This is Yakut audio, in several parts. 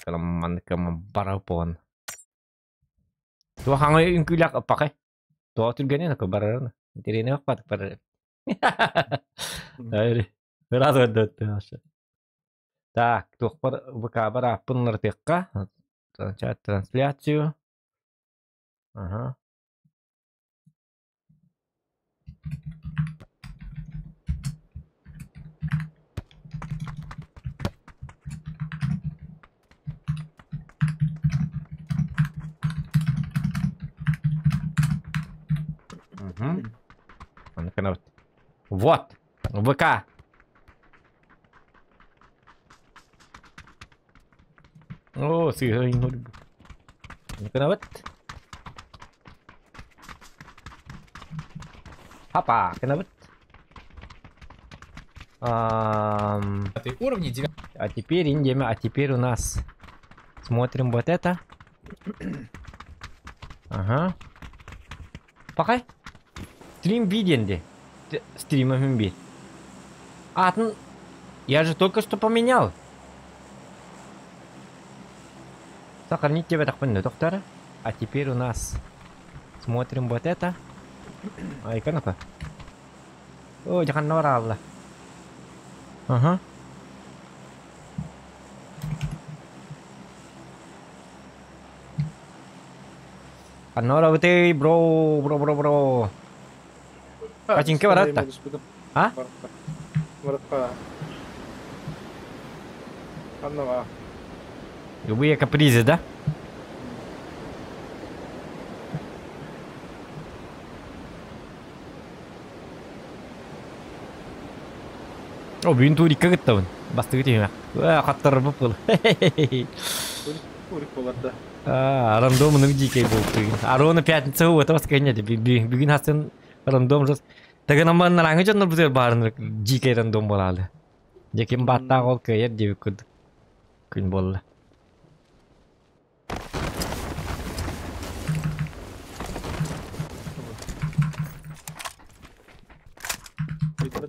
Маннык барапон. Туох хаҥа үҥкүүлээх ыппакай. Туох түргэнин акы барарын. Интэриэһинэй охпатык барар. Ыраас көрдөттү. Так, туохпар ВК-бар ааппын уларытыахха. Начать трансляцию. Ага. Угу. Вот. ВК. О, сыыһа Вот. Хапа, кынабыт. Уровни 9. А теперь, Индия, а теперь у нас смотрим вот это. Ага. Пока. Стрим виден Стрим би. А, ну, я же только что поменял. Сохранить тебя так понял, доктор. А теперь у нас смотрим вот это. Ай, канапа. О, жаханнор. Ага. Аннора бутый, бро, бро, бро, бро. Пачинка баратта. А? Баратта. Аннова. Любые капризы, да? О, бүгүн турикка кыттабын. Бастыгы түймәк. Хаттар бұл. Турик болар да. А, рандомный дикий был. А ровно пятница вот воскресенье. Бүгүн хастын рандом жос. Тагын аман нараңы жоннор бузер барын дикий рандом болалы. Жеким баттаа ол кыйыр деп күн күн болла.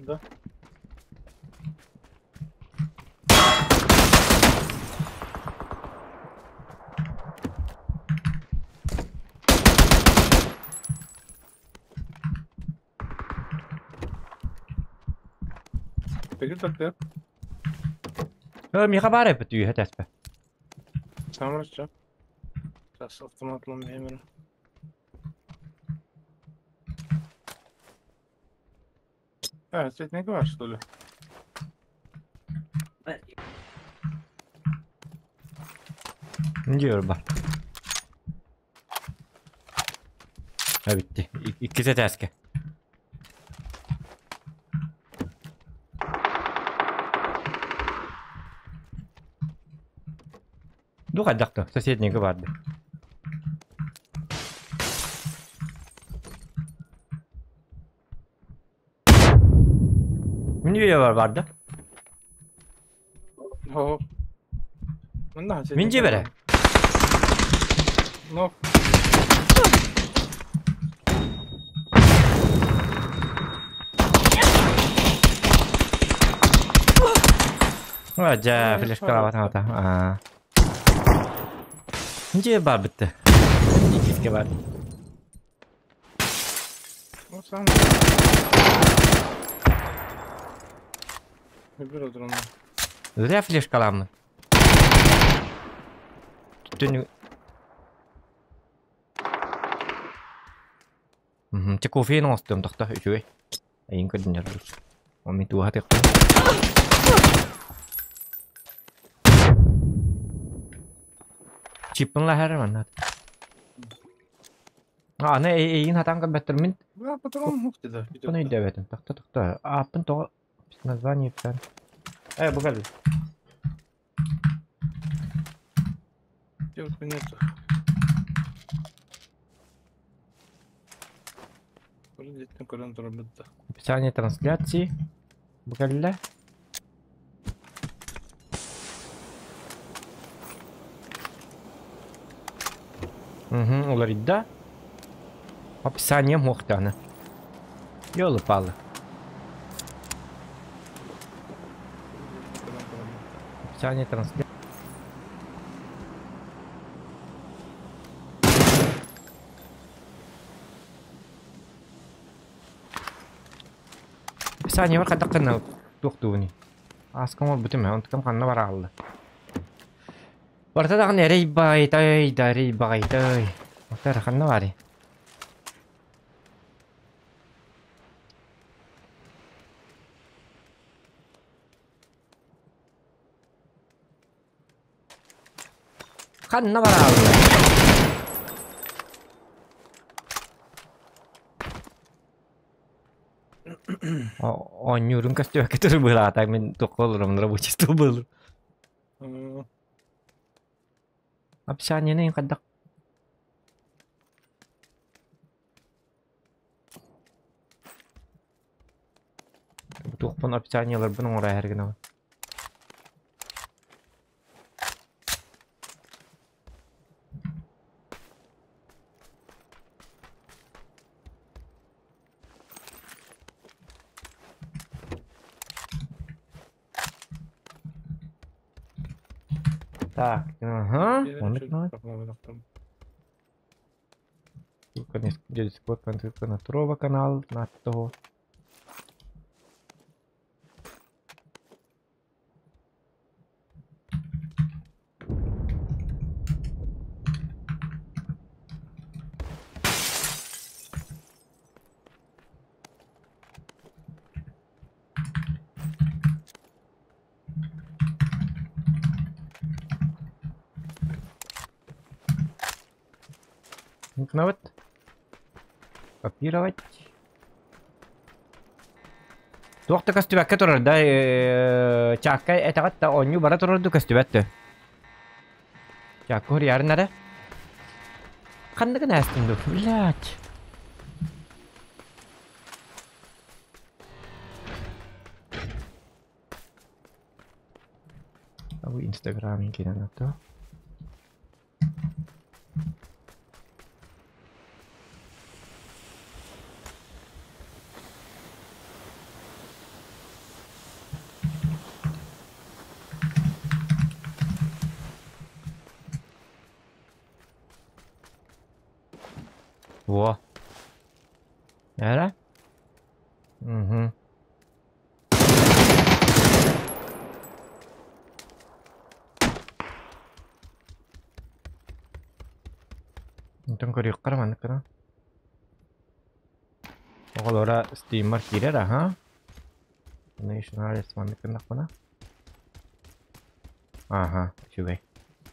Да. Пегит так. Миха бар эпит үйе тәспе. Самырча. Сейчас автоматлом именно. А, цветник ваш, что ли? Diyor бар. Ha bitti. İkisi tәске. Ду қайдақты, соседнигі барды. Мин бар барды. О. Мин же бере. Но. Жа, флешка алатын А. Же бар бітті. Икиске бар. Ну, сам. Выберу дрона. Зря флешкаламын. Түн... Те кофе оңостуом тохто үчүгэй. Айын көрдүнөр бус. Оми туха текпин. Чиппын лахары маннат. А, не эйин хатан кабеттер мин. Да, патрон мух ты да. Пыны дебетим. Тохто тохто. Аппын то название писали. Бугали. Девушка нет. Описание трансляции. Бугалля. Угу, уларидда. Описание мохтаны. Ёлы-палы. Описание трансляции. Описаниебар хайдах гына туохтуубуний? Ааска оҥорбутум ээ, онтукам ханна бараалла? Барыта даҕаны эрэй баҕайытай да эрэй баҕайытай. Оттон эрэ ханна баарый? Ханна бараалла? Оонньуурун көстүбэккэ турар быһыылаата мин туохха олороммун рабочий был. Описаниены хайдах Туохпун описаниеларбын оҥоро иһэр гынабын. Так, ага, оннук Дискорд на второго канал на того. Кнопка. Копировать. Туох да көстүбэккэ турар да чаакка этэҕит да оонньуу бара турар да көстүбэт да. Чаакка уруйарын эрэ. Ханныгын ээстиҥ дуу? Блядь. Бу инстаграмын киирэн ото. Во. Эрэ? Угу. Онтон көрүөххэ эрэ маннык гынан. Оҕолоро стриммар киирэр аһа. Маннык гыннахпына. Аха, үчүгэй.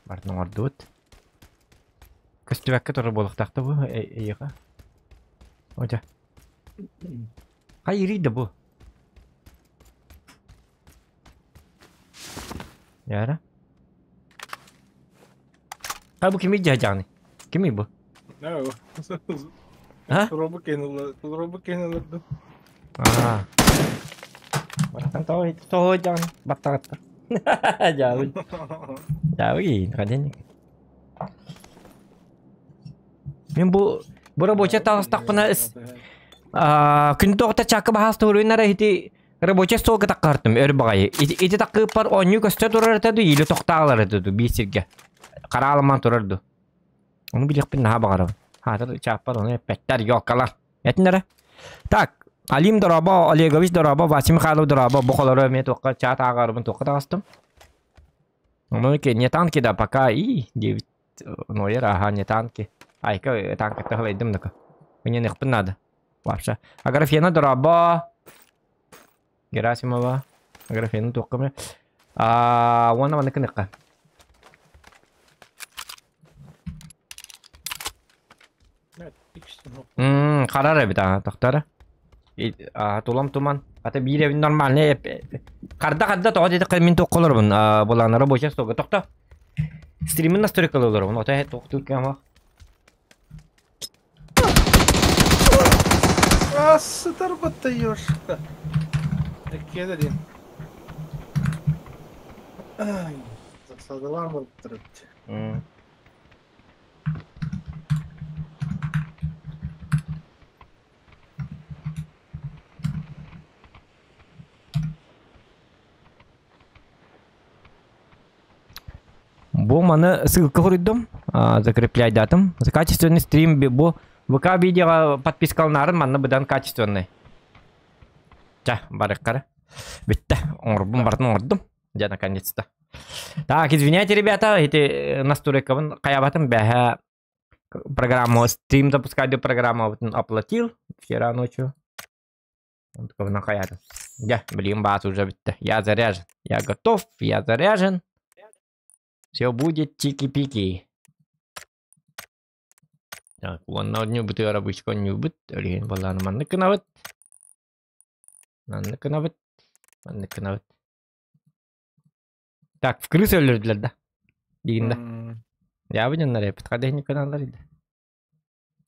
Барытын оҥордубут. Көстүбэккэ турар буолуохтаах да бу эйиэхэ. Одьа. Хайырый да бу? Яра. Ha bu kimi дьаһааны? Кими бу? No. А? Робу кенылырды. Аа. Барахсан тоҕо тоҕо дьаҕан баттаҕаттар. Дьаабы. Дьаабы хаден. Мин бу бу рабочая таҕыстахпына күн тоҕута чаакы баһаас туруйнара ити рабочий столга таккартым өр баҕайы. Ити таккыыппар оонньуу көстө турар этэ ду или тохтаалар этэ ду биир сиргэ. Хараалыман турар ду. Ону билиэхпин наһаа баҕарабын. Хаатыр чааппар ону эппэттэр ёлкалар. Этин эрэ. Так, Алим дорообо, Олегович дорообо, Вася Михайлов дорообо, бу холоро эмиэ туохха чаат ааҕарбын туохха таҕыстым. Ну, не танки да, пока и 9 Нойер, ага, не танки. Айка, танката хылайдым дака. Мне нехпын надо. Вообще. Аграфена дорообо. Герасимова. Аграфена туохха А, уонна маннык гыныахха. Харар эбит аа, тохтора. Тулам туман. Ата биир эбит нормальный Харда-харда тоҕо диэтэххэ мин туохха олоробун булаана рабочая столга тохто. Стримин настройкалыы олоробун. Ото туохтуур кэмах. А, сытар батаешка. Эккиэдэрин. Ай, засадалаан барбыттар эбит. Бу маны ссылка хоруйдум, закрепляйдатым. Качественный стрим бу ВК видеоҕа подпискаланарын манна быдан качественный. Ча, барыккара. Бүттэ. Оҥорбун барытын оҥордум. Дьэ, наконец-то. Так, извиняйте, ребята, эти настройкабын хайабатын бэһэ программу стрим запускать программу оплатил вчера ночью. Дьэ, билигин баас уже бүттэ. Я заряжен. Я готов, я заряжен. Все будет чики-пики. Так, уонна оонньуубутугар обычка оонньуубут. Өлүһүн буоллаҕына маннык гынабыт. Маннык гынабыт. Маннык гынабыт. Так, в крыс өлөрдүлэр да. Диигин да. Ябын дьоннор эппит. Хада иһин гыналлар иде.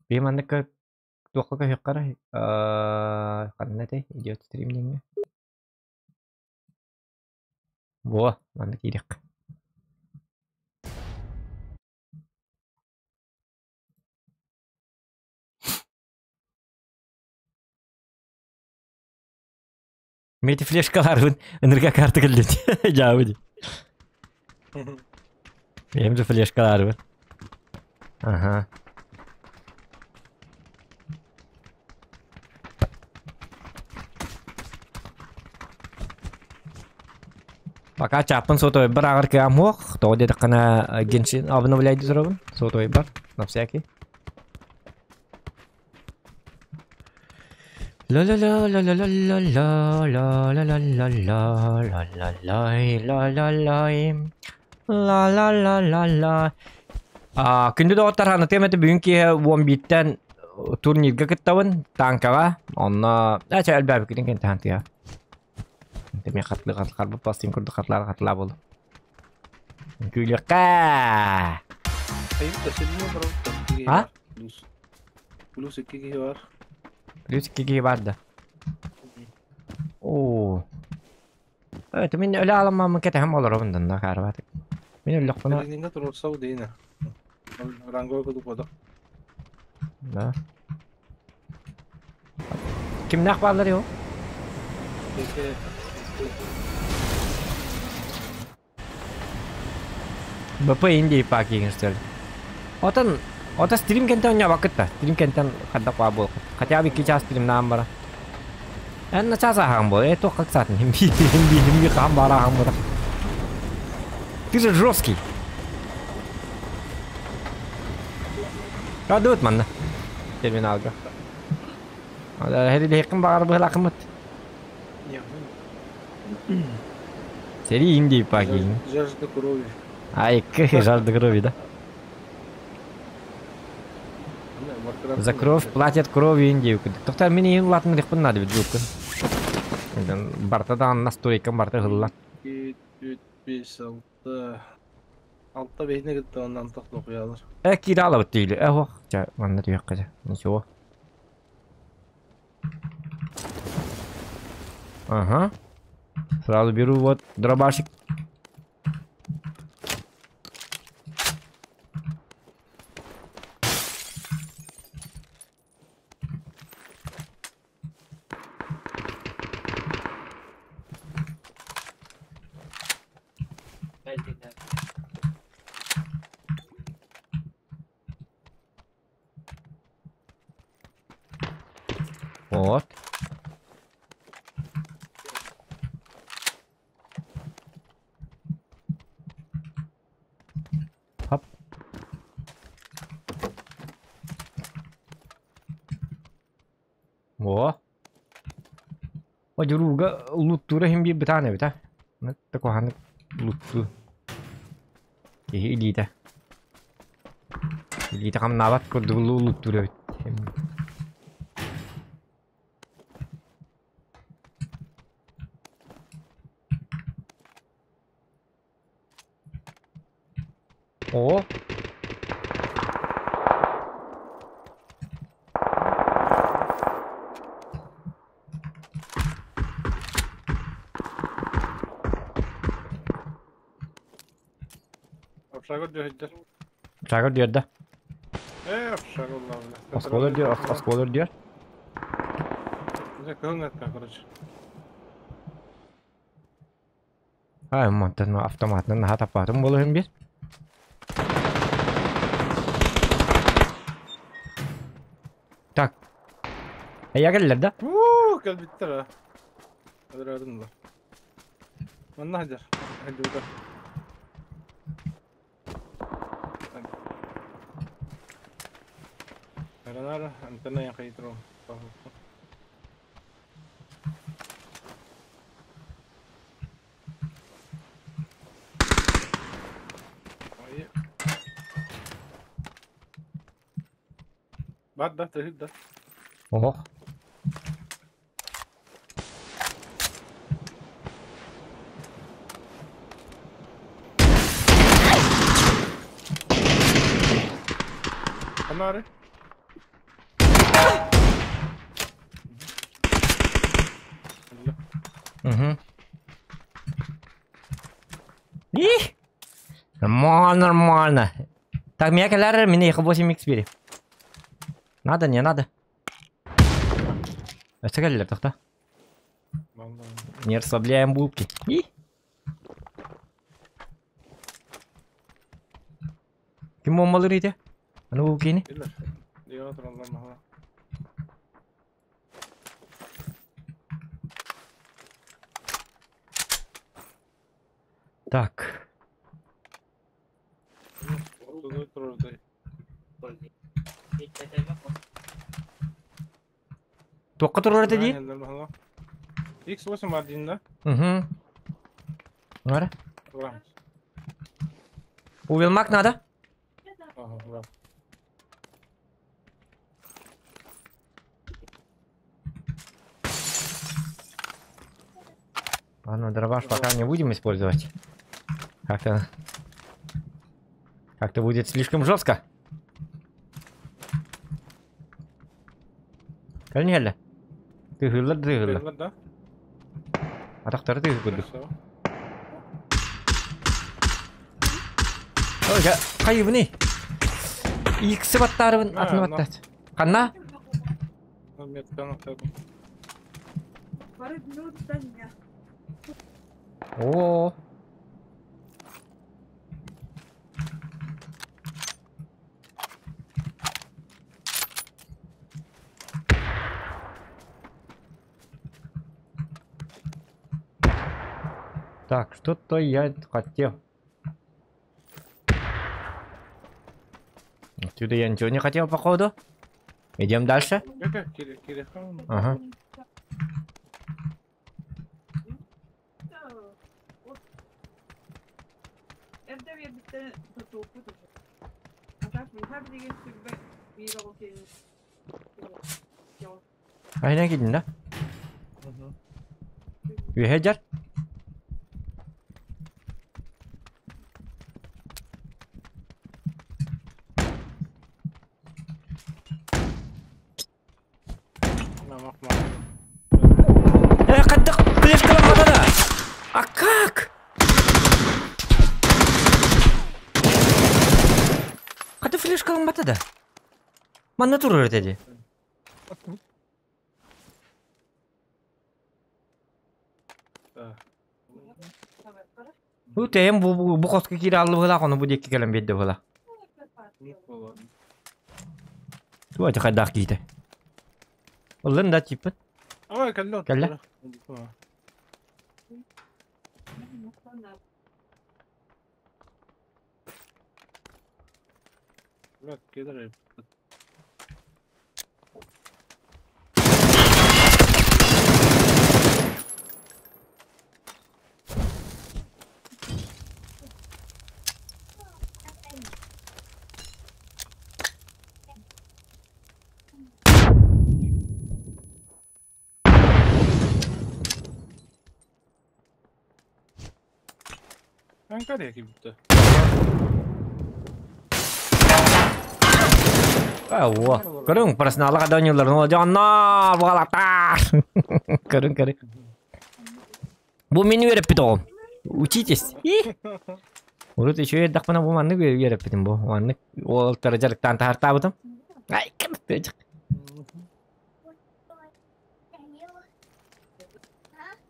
Биһи манныкка туохха көһүөххэ ханна этэй? Идиот стрим диэҥҥэ. Во, манна киириэххэ. Мети флешкаларбын ынырга карта кэллит. Дьаабы дии. Бэйэм же флешкаларбын. Ага. Пока чааппын сотовайбар ааҕар кыаҕым суох. Тоҕо диэтэххинэ Геншин обновляйды туругун сотовайбар на всякий. Ла-ла-ла-ла-ла-ла-ла-ла-ла-ла-ла-ла-ла-ла-ла-ла-ла. А, күндү доҕоттор, ханытыам этэ бүгүн киэһэ 11-тэн турнирга кыттабын, танкаҕа. Онно, чэ, элбээбиккитин кэнтэһэн тыа. Эмиэ хатлыы харбыт пластин курдук хатлаары хатлаа буолу. Күлүөххэ! А? Плюс икки киһи бар. Плюс икки киһи бар да. Оо. Это мин өлө аламмаммын кэтэһэн олоробун да хаарбатык. Мин өллөхпүнэ... Калининга туруорсау дейна. Ранговый кудук бодо. Да. Кимнээх бааллар его? БП Индии пакигин что ли? Отон, ото стрим кентен оонньообаккыт да? Стрим кентен хайдах баа буолхут. Хотя бы икки чаас стримнаан баран. Эн начаас ааһаҕын буол, э туох ыксаатын, химби, химби, химби хаһан баара ааһан буолар. Ты же жесткий. Радует манна. Терминалга. Хэрилиһиккин баҕар быһылаахыммыт. Сэрии Индии пакиин. Жажда крови. Ай, жажда крови, да? За кровь платят кровью Индию. Тоқтар мин иһин улаатын рихпын надо бит жууккун. Барта даҕан настройкам барта ыһыллан. 2, 3, 5, 6. Алта бэһини кытта оннан тохтуохуйалар. Э, киирэ алабыт диили. Э, ох, ча, манна түһүөххэ ча. Ничего. Ага. Сразу беру вот дробашик. Вот. Хоп. Во. Одьурууга луттуура иһин биир бытаан эбит а. Такуһаны луттуу. Киһи илиитэ. Илиитэ хамнаабат курдук луттуур эбит. О! Общага диэхидэр. Общага диэрдэ. Ээ, общага улаабыла. Оскуола диэр, оскуола диэр. Дьэ, кыһыл нэтка, короче. Ай, мантан автоматынан наһаа таппатым буолуһун биир. Так. Эйэ кэллэр да? Уу, кэлбиттэр а. Өлөрөрүн да. Манна сылдьар. Сылдьыбыта. Аранар антенна яхайтро. Бар да, тыһыт да. Ох. Канары. Угу. Их! Нормально, нормально. Так, меня каляр, меня их 8 х бери. Надо, не надо. Это калер, тохта. Не расслабляем булки. И? Ким бомбалыр ите? Аны булкини. Так. Туохха турар этэ дии? X8 бар дейін да? Угу. Ара. Увелмак надо? Ага, Ладно, дробаш пока не будем использовать. Как-то... Как-то будет слишком жестко. Кэлин Тыһыыллар тыһыыллар. да? Атахтары тыһы курдук. Ой, хайыбыный? Икси баттаарыбын атын баттаат. Ханна? О. Так, что-то я хотел. Отсюда я ничего не хотел, походу. Идем дальше. Ага. Айна кидин да? Үөһэ дьар. Э, хайдах плешкаламмата да? А как? Хата флешкаламмата да? Манна турар этэ дии. Бу тэйэн бу бу хоско киирэ аллыбыһылаах ону бу диэки кэлэн биэрдэ быһыылаах. Туох ити хайдаах киһитэ? Ыллын да тииппин. Кэллэ. О, көрүҥ, профессионаллар хадонньууллар, ну дьоннор, буолаттар. Көрүҥ, көрүҥ. Бу мин үөрэппит оҕом. Учитесь. Урут үчүгэй эрдэхпинэ бу маннык үөрэппитим бу. Маннык уолаттары дьарыктаан таһартаабытым. Ай, кырдьык.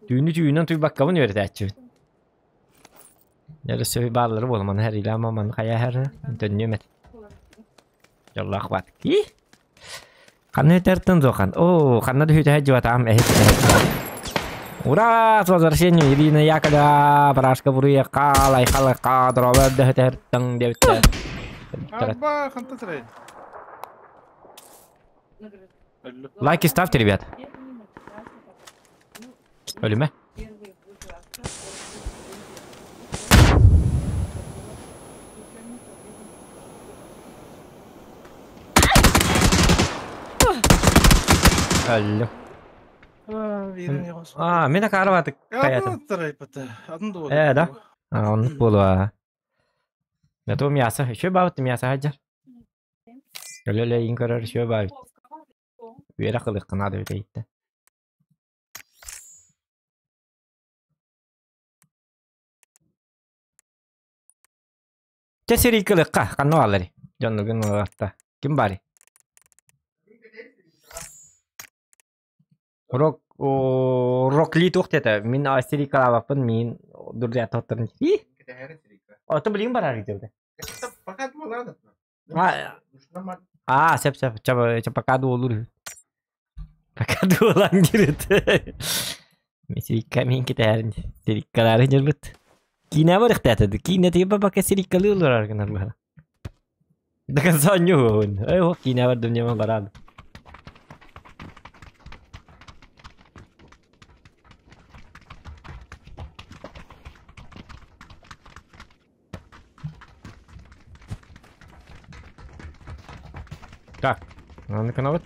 Түүнү түүнүн туйбаккабын үөрэтээччибин. Дьэ, өссө бааллары буолуман һэр, маман хайа һэр, төннүөм эт. Дьоллоох баат. Ии! Ханна үтэртэн зохан. Оо, ханна да үтэ дьуатаам эһит. Ура! С возвращением, Ирина Яковлева, Парашка Буруйака, Лайхалака, Дробер Дөһөтөр диэбиттэр. Арба, ханта сырай. Лайки ставьте, ребят. Өлүмэ. Өллү. А, мен акаарабатык каятым. Э, да? А, оннук буолуа. Готов мясо. Еще бабыт мясо хаджар. Өлө-өлө иин көрөр еще бабыт. Үөрэ кылык надо бит Чэ сирий кылыкка, ханна бааллар? Дьоннугун ылатта. Ким баарый? Рок Рокли туох диэтэ? Мин сирийкалаабаппын, миин дурдуйа тотторун. Ото билигин барар диэбитэ. А, сөп сөп, пока дуолур. Пока дуолан кирит. Сирикка мин китээрин, сириккалары ньырбыт. Киинэ барыхтаатады. Киинэ тиба бака сириккалы олорар гынар бара. До конца нюхун. Эй, ох, киинэ бардым нема баран. Так, ну-ка, ну вот.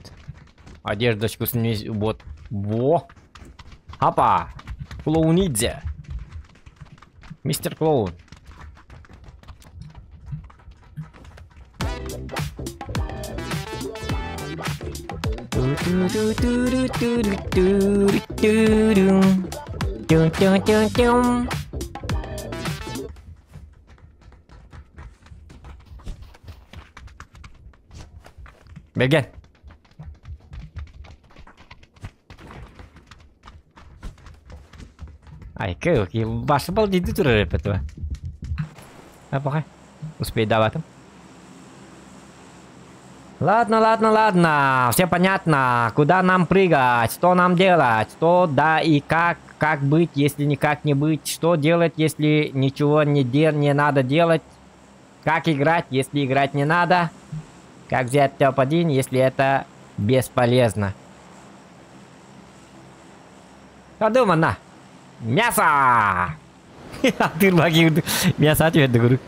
Одеждочку снизь, вот. Во! Апа! Клоунидзе! Мистер Клоун. Бэргэн. Айка, башы бал дейді турар эпетва. А пока. Успей даватым. Ладно, ладно, ладно, все понятно. Куда нам прыгать, что нам делать, что, да и как, как быть, если никак не быть, что делать, если ничего не, не надо делать, как играть, если играть не надо, как взять топ-1, если это бесполезно. Подумано. Мясо! Ты мясо ответ говорю.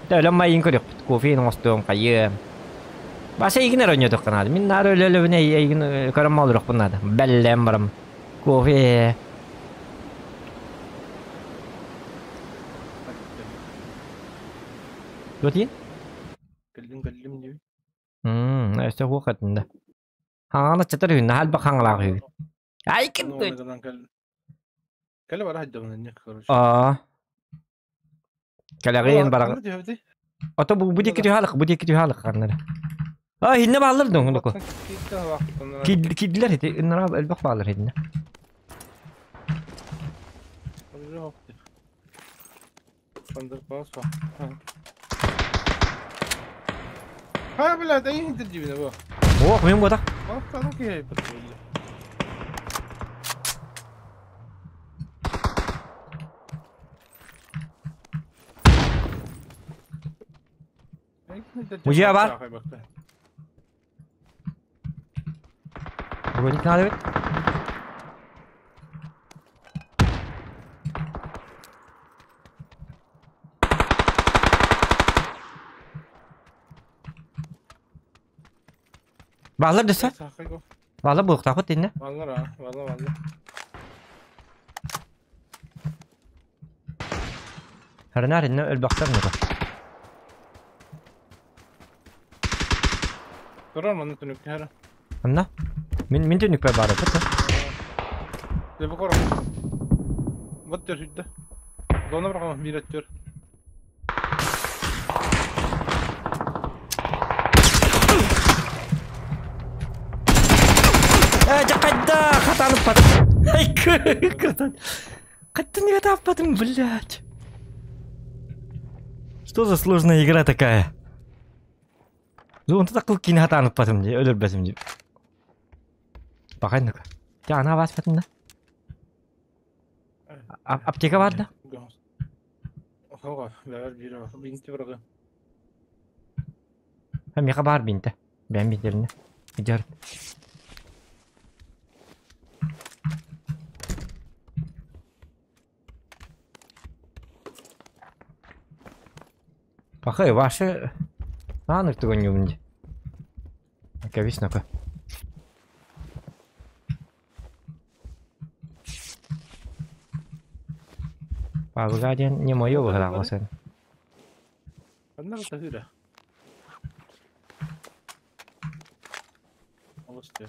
Төлөм майын көрөк кофе оҥостуом хайы. Баша игин ойнотохха наада. Мин наар өлөлөбүнэ эйигин көрөн олоруохпун наада. Бэллэм барам. Кофе. Туотиин? Кэллим кэллим диибин. Өссө хуох этин да. Хаҥана чатар үһүн, наһаа элбэх хаҥалаах үһү. Ай ким Кэлэ бара сылдьабын инник короче. Аа. Кэлэҕиин бараҕын. Ото бу бу диэки түһэ бу диэки түһэ ханнара. А хинне бааллар доо локо. Киирдилэр ити ыннара элбэх бааллар хинне. Ха, блядь, эйигин тирдибинэ бу. Ох, мин буотах. Мужья бар. Вроде надо. Баалар дөссө? Баалар буолуохтаахпыт иннэ. Бааллар аа, бааллар бааллар. Харынаар иннэ өлбөхтөр нука. Турар манна түнүккэ хара. Анна? Мин мин түнүкпэр баар эбит. Дэ бу кором. Вот төр сүрдэ. Зона бырахама биир өттүөр. Э, дьэ хайда хатаныппат. Ай, Хаттан не хатааппатым, блядь. Что за сложная игра такая? Ну, он такой кини хатаныппатым дии, өлөрбөтүм дии. Бакай ну-ка. Дьэ, ана бааспатын да. Аптека бар да? Оҕо, бэҕэр биир бинти бырагы. Миэхэ баар бинтэ. Бэйэм бинтэринэ. Идер. Пахай, ваши... Ааны тугунньубун дии. Кэбис нока. Павлга диэн не мое быһылаах сын. Ханна таһыыра? Олус тыа.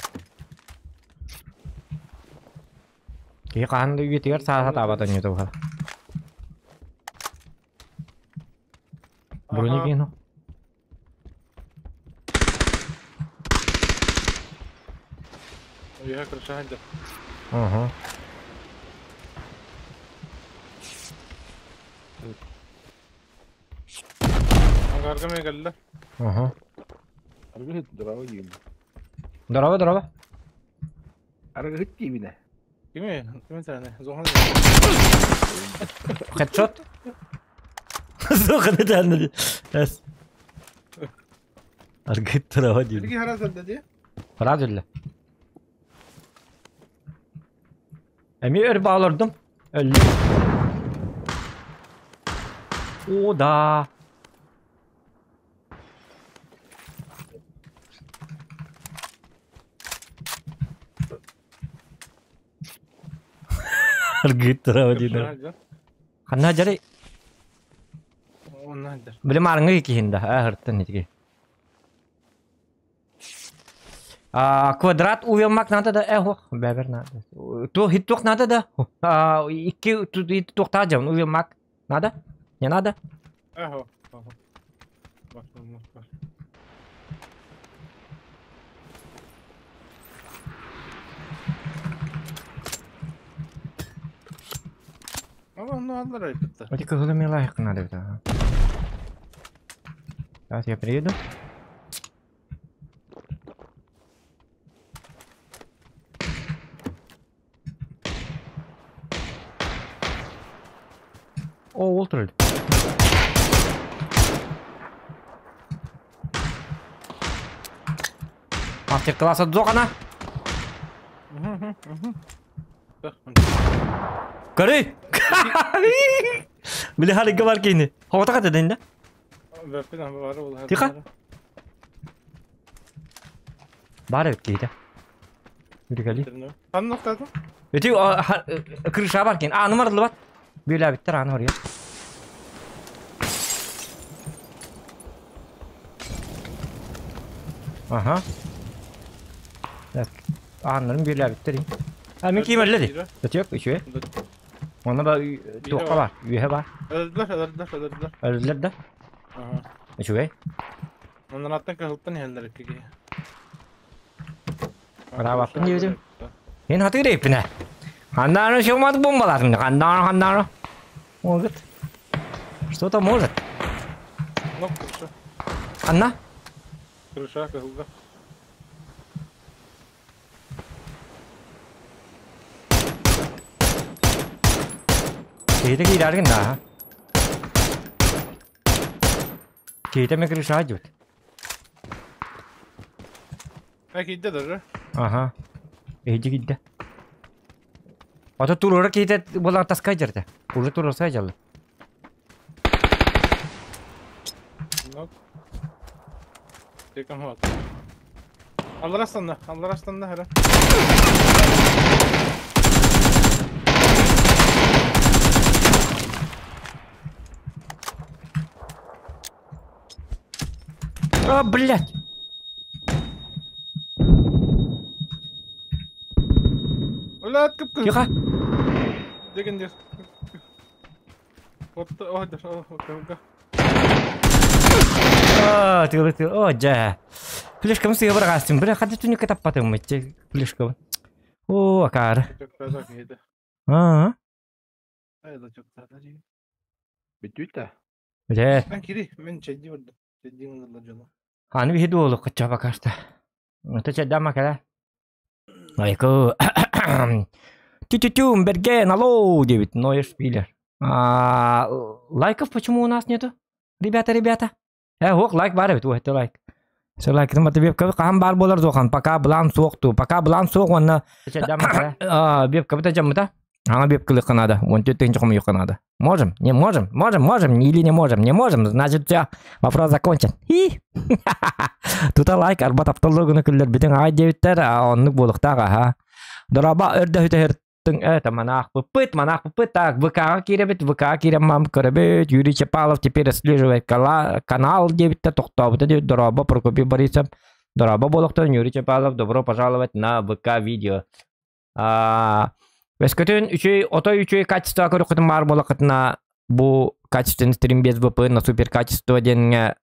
Киһи хаһан да үйэтигэр сааһа таабат онньута быһа. Брони кину. Үөһэ крыша сылдьар. Уһу. Ангарга эмиэ кэллэ. Уһу. Аргыһыт дороба диибин. Дороба, дороба. Аргыһыт диибинэ. Кими? Кими сэрэнэ? Зохан. Хедшот. Зохан этэннэ. Эс. Аргыт дороба диибин. Билги хара сылда дии. Хара сылда. Эмиэ өр баалардым. Өллүм. О, да. Аргыттара диэн. Ханна дьарай? Онна дьар. Били маарыҥҥа киһин да, аһыртан итиги. А, квадрат уйаммак надо да, ох, бэбер надо. То хит надо да? А, икки туохтаа дьон уйаммак надо? Не надо? Эхо. Бар, бар, бар. Ама онно аллар айбыттар. Эти кыһылы милайык надо это. Сейчас я приеду. О, ол турар. Мастер-класса Дзохана. Көрүй! Били харыга бар кини. Хоҕото хатыдын да? Тихо. Бар эбит киһитэ. Үргэли. Ханна охтаатың? Ити крыша бар кин. Ааны марыллыбат. Бүөлээбиттэр ааны орыйар. Аха. Так. Ааннарын бүөлээбиттэр. А мин киим өллө ди. Өтүөк үчүгэй. Онно ба туохха бар? Үөһэ бар. Өлдүлэр, өлдүлэр, өлдүлэр. Өлдүлэр да? Аха. Үчүгэй. Оннараттан кыһылтан иһэллэр икки киһи. Браво, диэбитим. Мин хатыыр эппинэ. Ханнааны сыыммат бомбалаатым. Ханнааны, ханнааны. Может. Что-то может. Ну, крыша. Ханна? Крыша, кыһылга. Киһитэ киирээргин да. Киһитэ эмэ крыша дьүт. Ә киирдэ даже. Аха. Эһиги киирдэ. Ото туруора киһитэ буолан таска дьэрдэ. Уже туруорса дьалла. Ну. Текам вот. Аллар астанна, аллар астанна хара. А, блядь! Блядь, кып Тихо! Деген дер. Вот, о, да, о, о, А, тылы тыл. О, дьэ. Флешкам сыга быраҕаастым. Бля, хата түнүккэ таппатым иччи флешкабын. О, акаары. Аа. Бүтүүтэ. Бля. Мен кири, мен чэйдии бардым. Чэйдии ылла дьоно. Аны биһи дуолу кычча бакаста. Ата чэйдама кэлэ. Айку. Тю-тю-тюм, Берген, алло, диэбит. Ноя Шпилер. А, лайков почему у нас нету? Ребята, ребята. Ох, лайк бар эбит, это лайк. Все лайк, хаһан баар буолар дуохан, пока былаан суох ту, пока былаан суох уонна бебка жаммыта. Аңа бебкалык надо, он тетенче хомуйукка надо. Можем? Не можем? Можем, можем или не можем? Не можем, значит, все, вопрос закончен. И Тута лайк, арба тапталлыгына күллер битин ай дебиттер, оннук буолуктаах, аха. Дораба өрдө хүтэ это монах пыпыт, монах пыпыт, так, ВК кииребит, ВК киирем мам көрөбүт, Юрий Чапалов теперь отслеживает канал дебитте, тохтообута дебит, Дороба Прокопий Борисов, Дороба буолуктан Юрий Чапалов, добро пожаловать на ВК видео. Өскөтүн үчүй, отой үчүй качество көрүкүтүн бар буолакытына бу качественный стрим без VPN на супер качество диэҥҥэ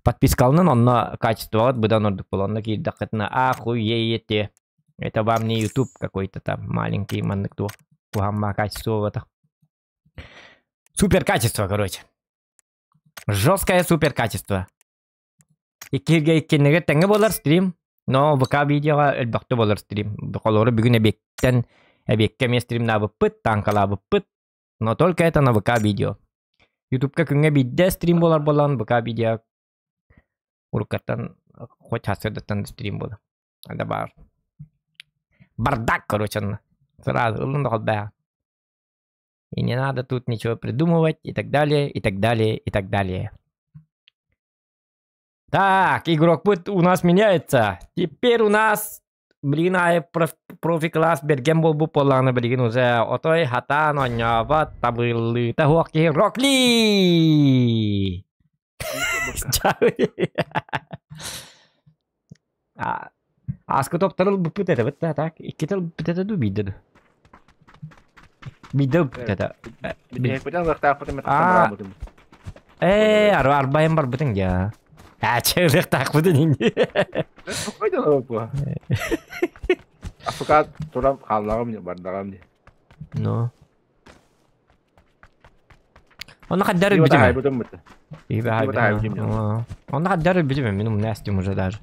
подпискаланын, онно качествоҕыт быдан ордук буолар, онно киирдэххитинэ охуеете. Это вам не YouTube какой-то там маленький маннык туох куһамма качество буолбатах. Супер качество, короче. Жесткое супер качество. Иккиһиргэ иккиннеге тэҥҥэ буолар стрим, но ВК видеоҕа элбэхтэ буолар стрим. Холобура бүгүн эбиэттэн эбиэккэ эмиэ стримнаабыппыт, танкалаабыппыт, но только это на ВК видео. Ютубка күҥҥэ биирдэ стрим буолар буолан, ВК видео уруккаттан хоть сарсыардаттан стрим буолар. Это бар. Бардак, короче, сразу ылын да. И не надо тут ничего придумывать, и так далее, и так далее, и так далее. Так, игрок у нас меняется. Теперь у нас, блин, ай профи класс берген болбу поланы билигин уже отой хатан оонньообот табыллыыта суох киһи Рокли! Аска топтарыл буппут это вот так. Икки буппут это ду бидде. Бидде буппут это. А. Арбайым бар бутын я. А, чырык такпытын инди. Африка турам хааллаҕым бардаҕым дии. Ну. Онно хаддар битим. Онно хаддар битим, мин умнастым уже даже.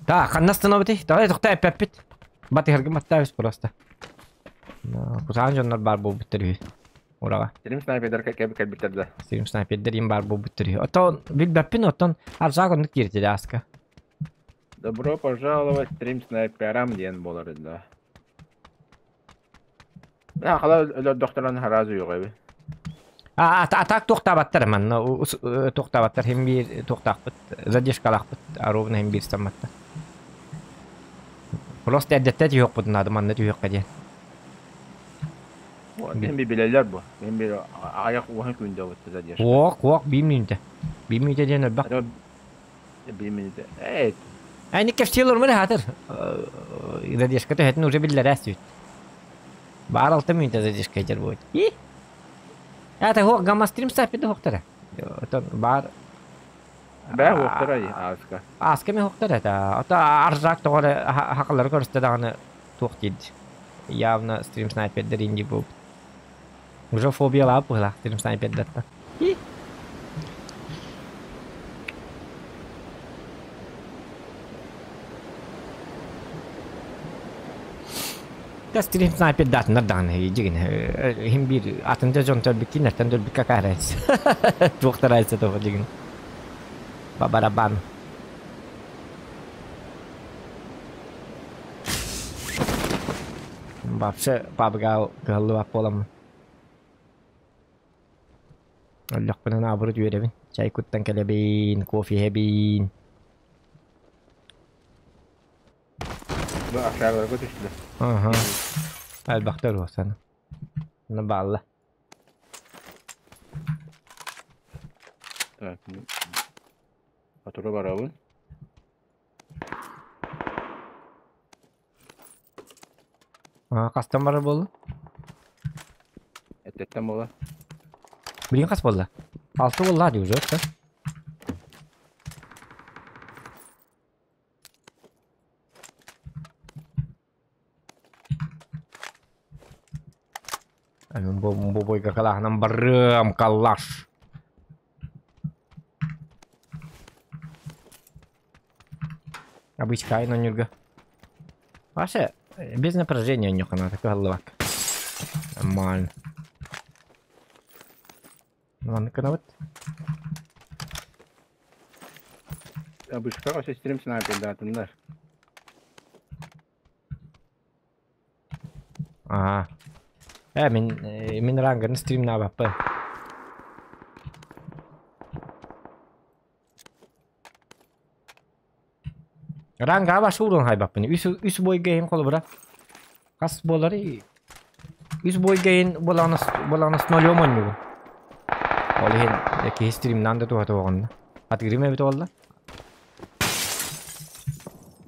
Так, ханна остановитесь. Давай тохтой опять. Батыһаргын баттаабыс просто. Кусаан дьоннор баар буолбуттар үһү. Ураға. Стрим снайпердер кэлбиттэр да. Стрим снайпердер им баар буолбуттар үһү. Оттон билбэппин, оттон арзаак оннук кииртиде аска. Добро пожаловать стрим снайперам диэн буолар да. Хала өлөрдөхтөрөн харазы yok эби. А, атак туохтаабаттар манна туохтаабаттар хим биир туохтаахпыт задержкалаахпыт ровно хим биир стамматта. Просто эрдэттэ түһүөхпүт надо манна түһүөххэ диэн. Мен би билэллэр бу. Мен бир аяк уһун күндө бутта задержка. Уок, уок, 1 минута. 1 минута диэн элбэх. 1 минута. Эй. Айни кэпсиэлэр мөрө хатыр. Задержка төһөтүн уже биллэр сүт. Бар 6 минута задержка этер будет. И? Это хок гамма стрим снайпер хоктара. Отон бар Бә хоктара аска. Аска мен хоктара это. Ото аржак тоҕор хакалар көрүстэ даҕаны туох диид. Явно стрим снайпердер инди бу. Уже фобия лап была стрим снайпердерта. И? Да стрим снайпер датынар даҕаны дьигин хим биир атында дьон төрбүккин нэртэн төрбүккэ каарайс. Туохтарайса того дьигин. По барабану. Вообще пабга кыһаллыбат буоламмын. Өллөхпүнэ наоборот үөрэбин. Чай куттан кэлэбин, кофе иһэбин. Бу акшарларга түстү. Ага. Элбэхтэр уосана. На балла. Так. Фатура барабын. А, хастан барар буолла? Эттеттен буола. Билигин хас буолла? 6 буолла дии уже, да? Бу бойга калаһынан барыам, калаш. Обычка ойнонньуурга. Вася, без напряжения ойньуохха наада кыһаллыбакка. Нормально. Маннык гынабыт. Обычкаҕа сестрим снайпердаатыннар. Аа. Э, мин, мин ранганы стримнаабаппын. Ранга баш уурун хайбаппын. Үс, үс бойга иһин холобура. Хас буолары үс бойга иһин буолаҕына буолаҕына с нолем онньугун. Ол иһин киһи стримнаан да туһата оҕонно. Атыырым эбит буолла.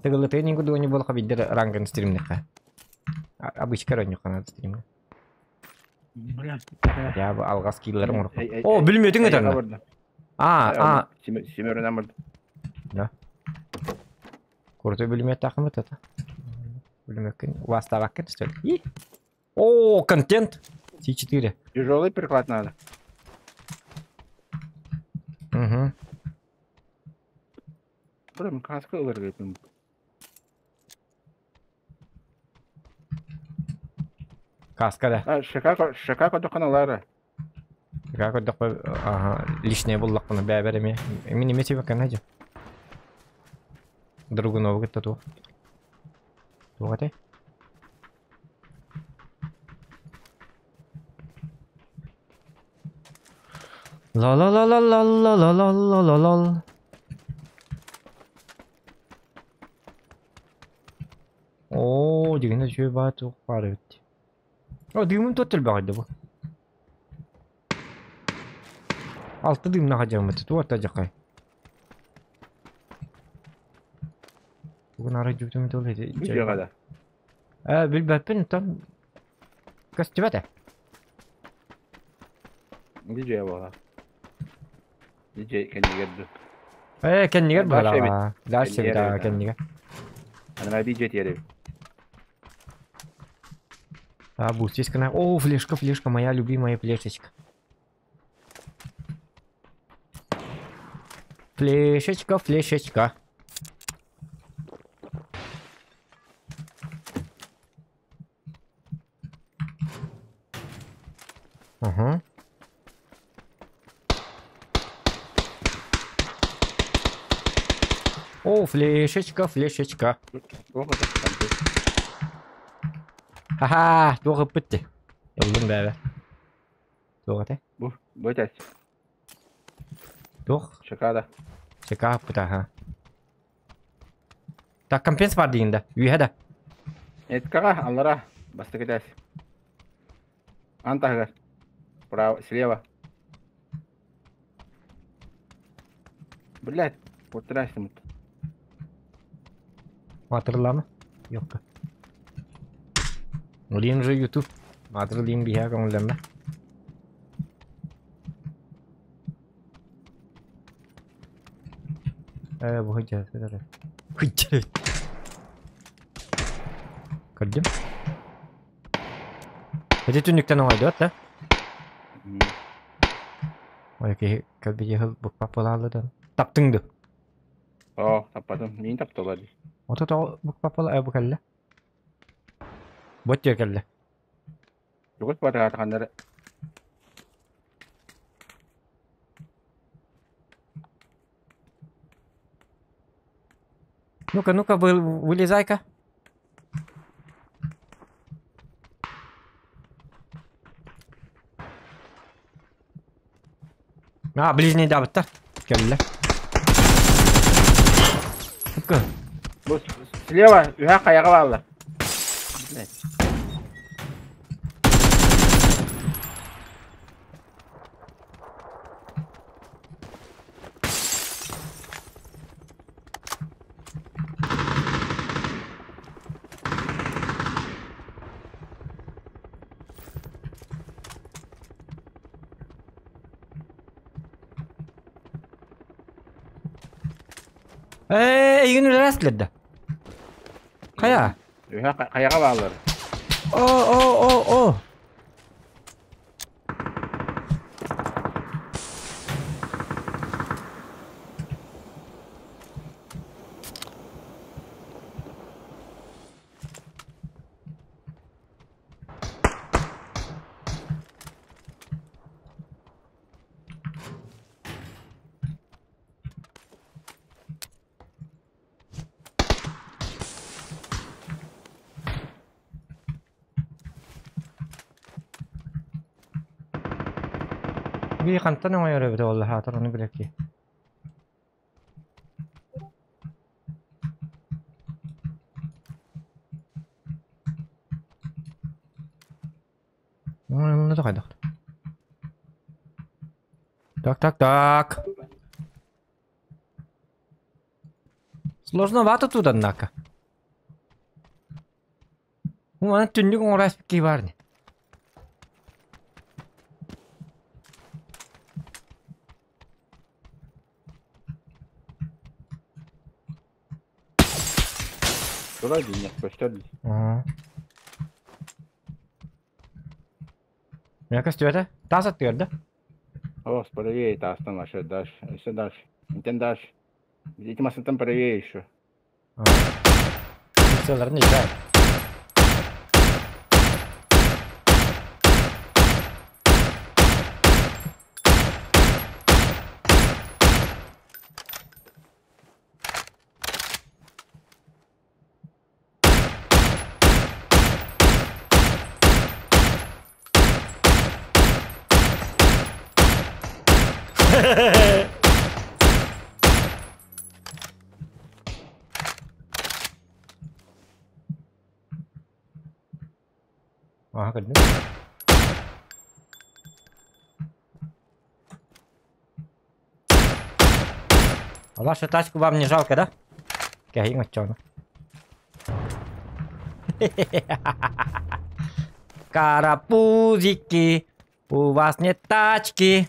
Тыгыллытыгын иһин курдук онньу буоллахха биирдэ рангын стримнэххэ. Обычка оонньуохха наада стримҥэ. Я бу алҕас киилэрин оҥороххо. О, бүлүмүөтүҥ ытанна. А, а. Семерынан барды. Да. Крутой бүлүмүөттааххын это. Бүлүмүөккүн убаастаабаккын что ли? О, контент! С4. Тяжелый приклад надо. Угу. Блин, каска ылыргытым. Каска да. А, шака, шака көрдөххүнэ ылаары. Шака көрдөхпө, ага, лишнее буллахпына бэбэр эмиэ. Мин эмиэ сибэккэн дьэ. Другунову кытта туох. Туох этэй? Ла ла ла ла ла ла ла ла ла ла ла. Оо, дигинэ үчүгэй баа туох баар эбит. О, дыымым туох элбэҕий да бу. Алта дыымнаах дьаҥмыт, туох да дьахай. Бүгүн арай дьүбүтүм тыл ити. Видеоҕа да. Э, билбэппин, там көстүбэт ээ. Видео буолар. Диджей кэннигэр ду. Э, кэннигэр Дальше эбит. быһалаа. Дальше эбит, Кэннигэр аа, эбит, аа. кэннигэр. Аны диджей тиэрэ эбит. А, бустись гына. О, флешка, флешка, моя любимая флешечка. Флешечка, флешечка. Угу. О, флешечка, флешечка. Ха-ха, туох ыппыт дии. Ыллым бэбэ. Туох этэй? Бу, бу этээс. Туох? Шоколада. Шоколад ыппыта, аха. Так, компенс бар диин да. Үөһэ да. Эткаҕа, аллара, бастакы этээс. Аан таһыгар. Право, слева. Блядь, куттараастымыт. Маатырылаама? Yok. Улиин же YouTube. Маатырылыым биһиэхэ көҥүллэммэ. Э, бу сылдьар Сылдьар. Көрдүм. Ити түннүктэн оҥойдуот да? Ой, киһи кэлбит ыһыл букпап буолааллы Таптыҥ ду? Оо, таппатым. Миин тапталар дии. Ото тоҕо букпап буола э бу кэллэ. Бот кэллэ. Чугас батаатаханнары Ну-ка, ну-ка, вы, вылезай-ка. А, ближний дабытта. Кэллэ. Ну-ка. Бу слева үһэ хайаҕа бааллар. Блядь. Ээ, эйигин үлэлээс кэлэрдэ. Хайа? Үһэ хайаҕа бааллар. О, о, о, о. Бии хантан оҥойор эбитэ буолла аһаатар ону билэки. Ну, хайдах. Так, так, так. Сложновато тут, однако. Ну, аны түннүк оҥоро киһи баар ини. Тура дии, көстөр дии. Аа. Меня көстүбэтэ? Таас аттыгар да? О, правее таастан вообще дальше. Еще дальше. Интен дальше. Эти массантан правее еще. Сыларын играй. Aha көрдүм. А вашу тачку вам не жалко, да? Кэһиҥ оччоҕуна. Карапузики, у вас нет тачки.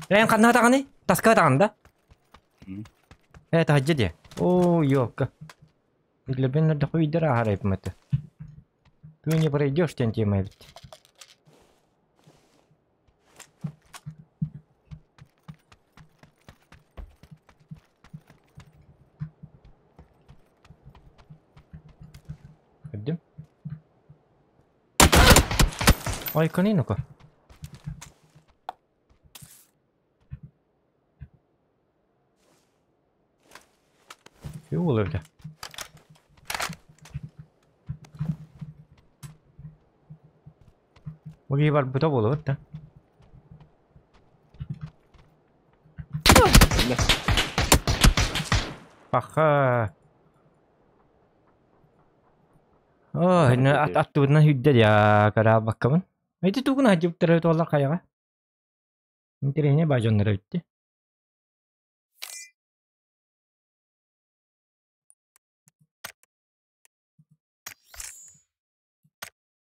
Эн ханна даҕаны? Таска даҕаны да? Э, таһырдьа диэ. Оо, ёлка. Билэбин өрдөхүйдэр ааһар эбит. Ты не пройдешь тен тема эбит. Көрдүм. Ой, ну-ка. Юу öyle? Бу киһи барбыта буолуо да? Паха. Оо, ини ат аттыбытынан сүүрдэр я караабаккабын. Ити тугун сылдьыбыттара туоллар хайаҕа. Интэриэһинэй баа дьонноро эбит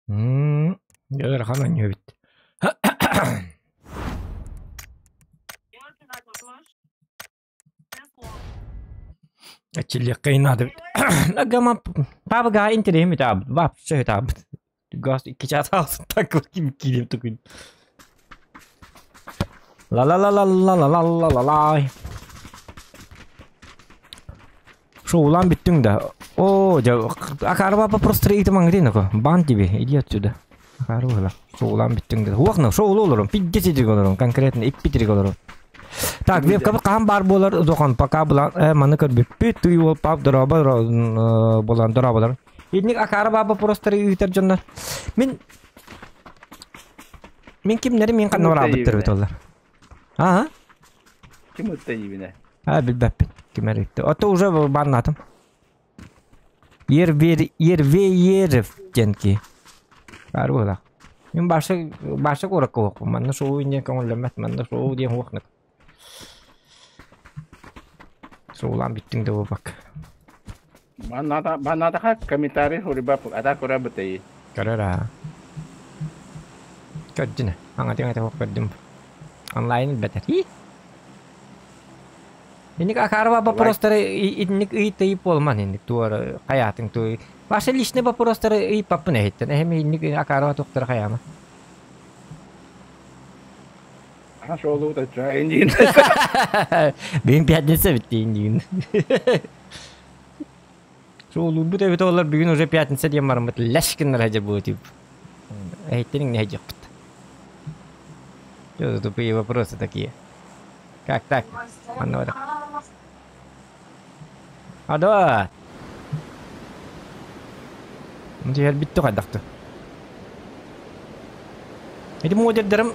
М ыарахан оонньуу эбит. Эчиллиэххэ наада эбит. Агама паабыгаа интэриэһим ытаабыт, вообще ытаабыт. Газ икки чаас аахсыттан ким киириэм тукун. Ла-ла-ла-ла-ла-ла-ла-ла-ла-лай. Шоулаан бүттүҥ да? Оо, дьэ, акаары папа просто ыйытымаҥ диэн Бан тебе, иди отсюда. Акаары буолар. Шоулаан бүттүҥ да. Уох, шоулу олорум, пиздец итирик олорум, конкретно иппитирик олорум. Так, вебкабы хаһан баар буолар зохон, пока булан, маны көрбүппүт, тый уол пап дороба болан дорооболор. Итинник акаары баба просто ыытар дьоннор. Мин Мин кимнери мин ханна бараабыттар бит олар. Аа? Ким ытта диибинэ? Аа, билбэппин. Ким эрэ ытта. Ото уже баннаатым. Ервер Ервеерев диэн киһи. Баар буолар. Мин баша баша куоракка уохпун. Манна шоу диэн көҥүллэммэт. Манна шоу диэн уохнук. Шоулаан бүттүҥ да буолбакка. Баннаатаха комментарий суруйбаппыт. Ата көрөбүт Көрөр аа. Көрдүнэ. Аҥатыҥ ата көрдүм. Онлайн бэтэр. Инник акаарба вопростары итинник ыйытыйып буолман инник туора хайаатыҥ туй. Ваши личный вопростары ыйыппаппын эһиттэн. Эһэм инник акаарба туохтара хайаама. Аха шоулуут аччаа индиин. Бүгүн пятница битти индиин. Шоулуурбут эбит олар бүгүн уже пятница диэн бараммыт лэш гыннар хадьар буо тип. Эһиттэн иҥнэ хадьыахпыт. Что за тупые вопросы такие? Как так? Манна бар. Адо! Түһэрбит хайдахты. Ити модердарым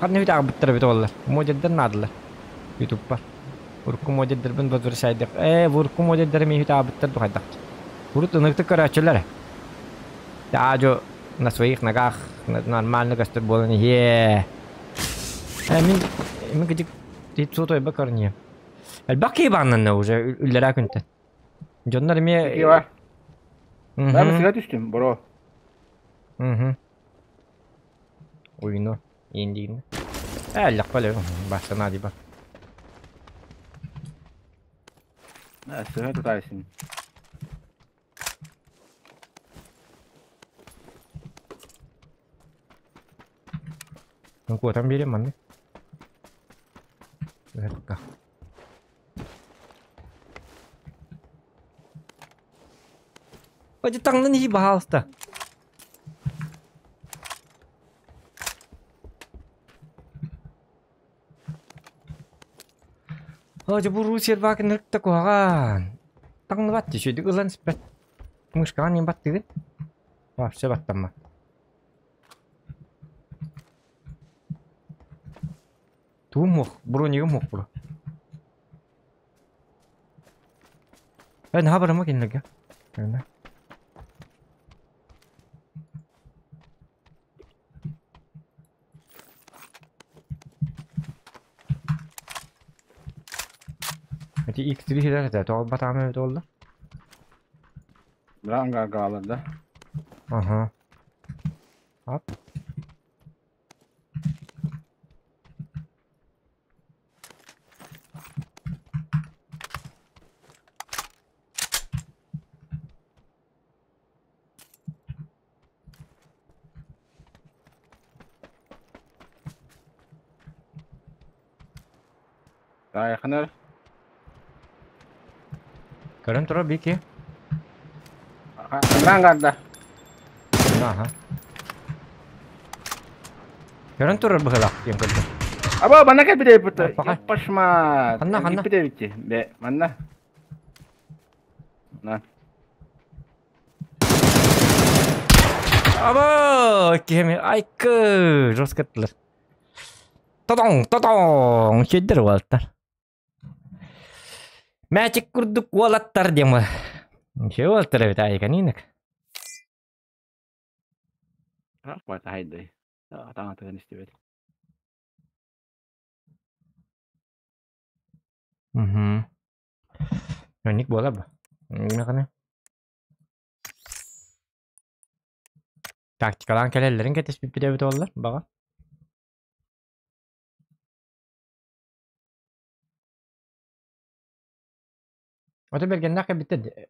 Ханна үт ааҕбыттар эбит оллар. Модердер наадалар. Ютубпар. Урукку модердербин возвращайдык. Ээ, урукку модердерим үт ааҕбыттар духайдах. Урут ыныктык көрөөччүлэр. Аажо на своих ногах нормально көстөр буолан иһиэ. Э, мин мин кыдьык тиит суотойба көрүнүө. Элбэх киһи бааннанна уже үллэрээ күнтэн. Дьоннор эмиэ Киһи бар. Бары сыга түстүм, бро. Мгм. Уйну, индигин. Э, лякпале, басына диба. Сыга тутайсың. Ну, куотан биэрим манны. Пока. Ой, таҥнан иһи, баһаалыста. Ой, бу руу сервак нырыкта куһаҕан. Таҥныбат дии, үчүгэйдик ылан испэт. Мышкаҕа ньим баттыгын. Вообще баттаммат. Тугум муох, бронигым муох буро. Э, наһаа барыма кинилэргэ. Кэннэ. Эти X3 хилэр этэ, тоҕо батаама эбит буолла? Бранга гааларда. Аха. Ап. Таайханар. Көрөн турар бики. Ангарда. Аха. Көрөн турар быһылаах диэн көрдүм. Аба манна кэлбит эбит. Паха. Пашма. Ханна, ханна? Кэлбит эбит. Бе, манна. На. Аба, киһими айкы жесткаттылар. Тотоң, тотоң, чеддер уолаттар. Мээчик курдук уолаттар диэн Ничего уолаттар эбит айканинок. Рахмат хайдай. Таҥатыгын истибэт. Угу. Ник буолар ба? Нахана. Тактикалаан кэлэллэрин кэтэспиппит эбит буоллар, баҕа. Ото бергеннээх кэлбиттэр дии.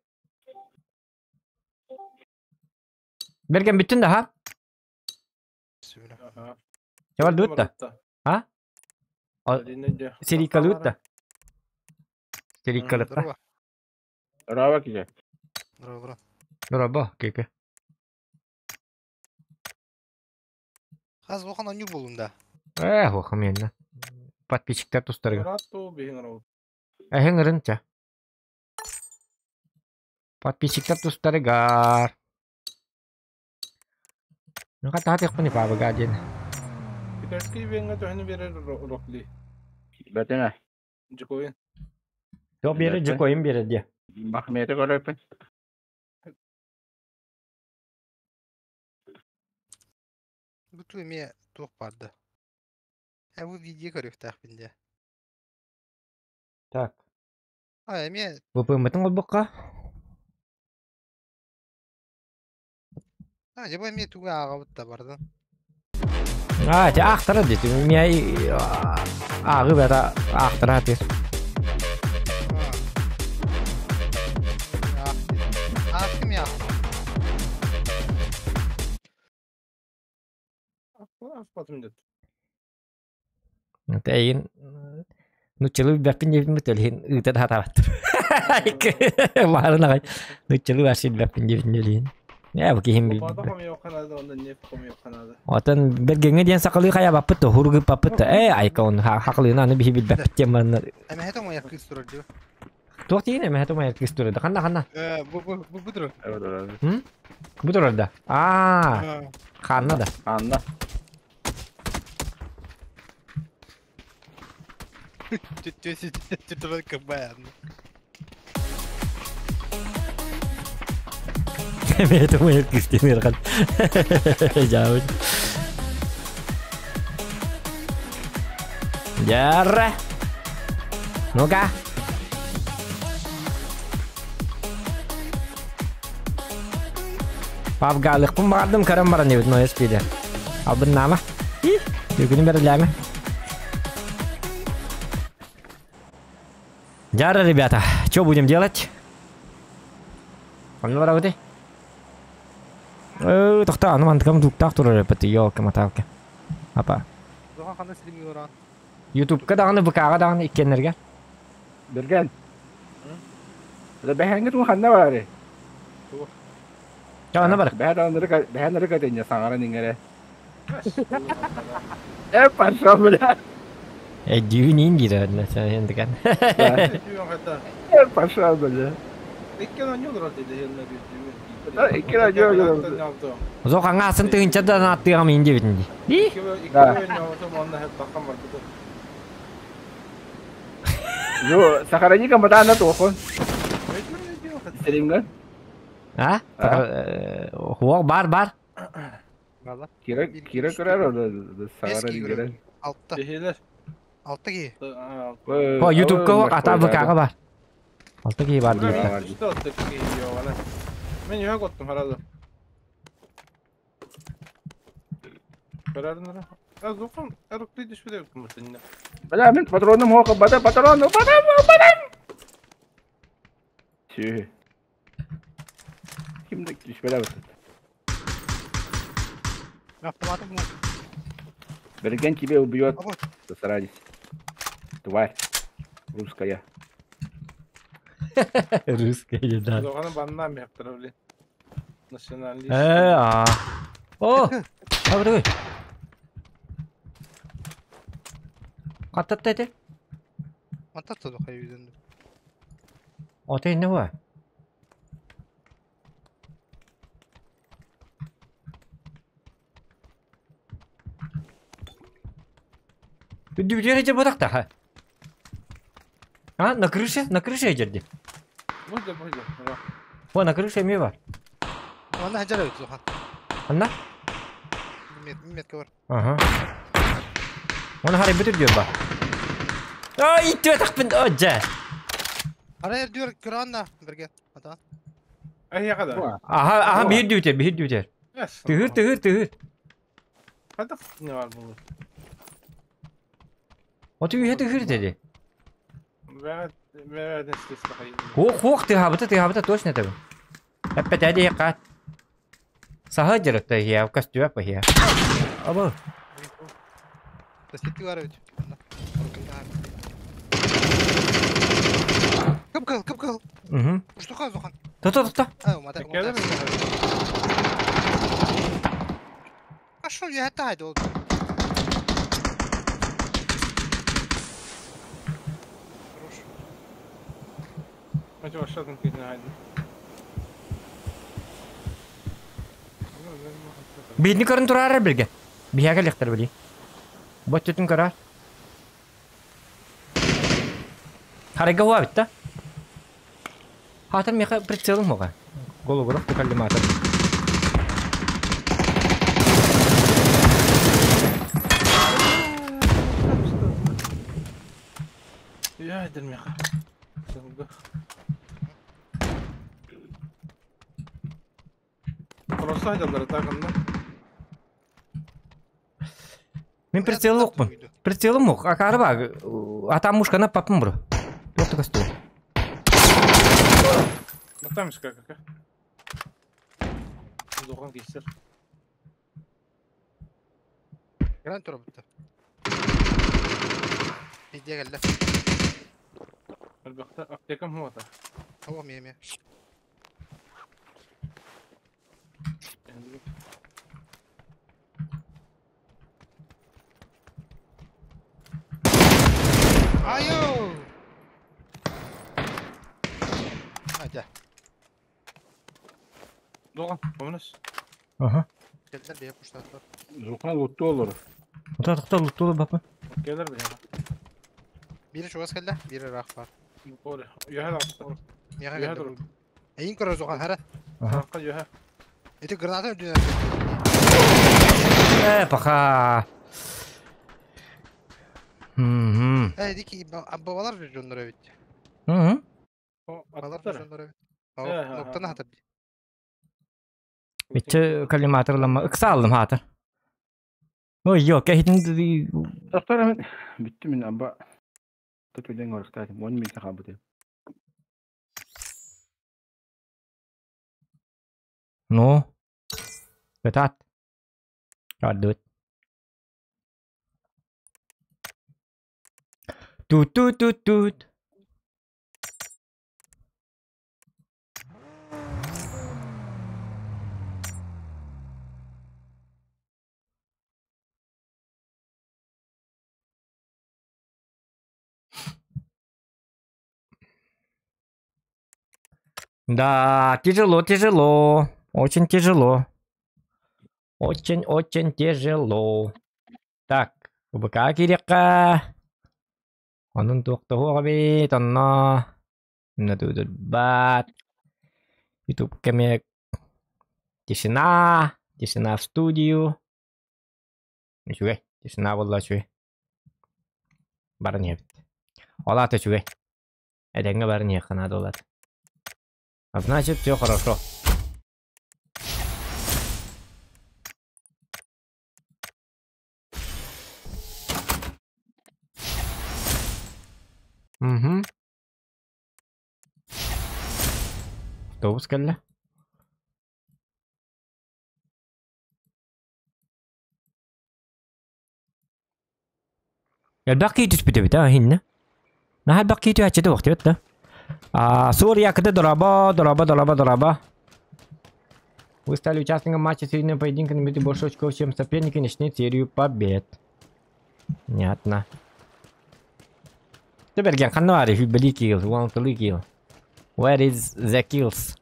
Берген бүттүн да, ха? Ага. Чабардыбыт да? А? Серикалыбыт да? Серикалыпта. Здорово. Здорово, киже. Здорово, здорово. Здорово, кеке. Хас улахан оонньуу буоллун да? Э, хуохамиэнна. Подписчиктар тустарга. Ырааттуу биһин робот. Эһиҥ ырынча. Подписчиктар тустарыгар. Ну хатаатыахпын паабыга диэн. Питерский веҥҥэ төһөнү биэрэр рокли? Бэтэнэ. Дьокуойун. Туох биэрэр дьокуойун биэрэр диэ. Бахметы көрөппүн. Бу туу эмиэ туох баар да? Э, бу видео көрүөхтээхпин дии. Так. А, эмиэ ВПМ-тын холбукка. А, дьэ бу эмиэ тугу ааҕабыт да бардан. А, те аахтара дии. Миэ ааҕыы бэта аахтара тир. Аах дии. Аах ким аах? Аахпатым дет. Эйин нуччалыы билбэппин диэбитим бит иһин ыыта да сатаабаттар. Баарын аҕай нуччалыы вообще билбэппин диэбитин иһин. Ээ бу киһим Лопата хомуйуохха наада уонна нефть хомуйуохха наада. Отон бергеҥҥэ диэн сахалыы хайаабаппыт да хуругуппаппыт да ээ айка он хахалыына аны биһи билбэппит диэн манна Эмэһэ тоҥуйар кыыс турар дии. Туох диин эмэһэ тоҥуйар кыыс турар да ханна ханна? Э, бу бу бу бу турар. Бу турар да. Аа, ханна да. Ханна. Это моя Кристина Жабыт. Ярра. Ну-ка. Павгалықпын бардым, көрөн баран ебит, но эспиде. Албын нама. Бүгүнү берилеме. Дяра, ребята, что будем делать? Онно барабыты? Тохта, ну мантыкам туктак турар эппет, ёлка-моталка. Апа. Ютубка даҕаны, ВК-ҕа даҕаны иккиэннэргэ. Берген. Бэһэҥҥэ туу ханна баары? Ча, аны бар. Бэһэн ырыка тэньэ саҥаран иҥэрэ. Э, пошел, бля. Э, дүүн диир, эндикэн. Э, пошел, бля. Икки оонньуулар. Зо хаңаасын тыынча да аттыгам ин диэбитин дии. Ну, сохрани-ка матаана туохун. Стримҥа. А? Хуох бар бар. Кира кира көрөр саҥаран иҥэрэ. Алта. Алта киһи. О, Ютубка ата ВК-ҕа бар. Алта киһи бар диэбитэ. Мен юха коттум харады. Карарынара. Азохан арыкты düşmedi kumurtun. Бля, мин патроным хока, бата патрон, патрон, патрон. Сүү. Ким да түспеле бит. Автоматым бу. Берген тебе убьет. Засрались. Тварь. Русская. Русская, да. Зоханы баннам яптыр блин. Националист. Э, а. О! Абы Каттатта эти? Мантатта да хайүден. Оте не бар? Дүбүтер эже бодакта. А, на крыше? На крыше эжерди. Burada burada. О, на крыше эме бар. Анда хажар өт Зохан. Анна? Мет метке бар. Ага. Оны харай бүтүр диyor ба. Ай, иттү тақпын. О, жа. Ара эрдүр көрөн бирге. Ата. Ай yakada. Аха, аха, бир дүбүтер, бир дүбүтер. Тыгыр, тыгыр, тыгыр. Hadi ne var bu? Оты үйе тыгыр деди. Ben ben Хуох, хуох, тыхабыта, тыхабыта точно табы. Әппәт әди қат. Саха жырытты, я костюм па я. Аба. Тестити бар өт. Кып кыл, кып кыл. Угу. Уштука Зохан. Тоқта, тоқта. Ай, мата. Пошел, я это айдол. Hadi başladım kendine haydi. Битни көрін тұрар білге. Бияға лектір білі. Бот түтін көрар. Харайга хуа битта. Хатыр меха прицелым моға. Голу гуров коллиматор. Ya edilmiyor. Просто айдалар тағында. Мен прицелым оқпын. Прицелым оқ. Акары ба. Атам мушкана папым бұры. Тоқты косту. Батамыз как как. Зоған кейсер. Гран тура бітті. Видео келді. Әлбәқті аптекам хуата. О, ме. Айо! Айда. Доған, помнишь? Ага. Келдер бeye пуштатылар. Зухан лутты olur. Тоқта, тоқта, лутты бапы. Келер бе. Бири чугас кэллэ, бири ыраах баар. Бу үөһэ таҕыста. Миэхэ Үөһэ кэллэ тур. бу. Эйин көрөр Зохан хара. Ага. Таахха үөһэ. Ити граната үрдүнэн Э, пока. Мгм. Э, ити бабалар дьонноро эбит. Мгм. О, Балар аттар. дьонноро эбит. Э, ха, Ноктан ха. хатыр. Ичче коллиматорлама ыкса алдым хаатыр. Ой, йо, кэһитин Тохтор мен бүттүм мин аба. Төтүден горыктаатым. 10 минут хаалбыт. Ну. Кытаат. Чардыбыт. Тут-тут-тут-тут. Да, тяжело, тяжело. Очень тяжело. Очень-очень тяжело. Так, УБК кириэххэ. Онун туохтоһуох эбит, онно. Бат. Ютуб кэмиэ тишина, тишина в студию. Үчүгэй, тишина буолла үчүгэй. Баран иһэбит. Ол аата үчүгэй. Этэҥҥэ баран иһиэххэ наада ол аата. А значит, все хорошо. Угу. Автобус кэллэ. Элбэх киһи түспүт эбит аа иһиннэ. Наһаа элбэх киһи түһээччитэ уохтубут да. А, Сур якыты дораба, дораба, дораба, дораба. Вы стали участником матча серийного поединка, наберите больше очков, чем соперники, начните серию побед. Понятно. Теперь ханна баарый сүүрбэлии kill, 1 kill. Where is the kills?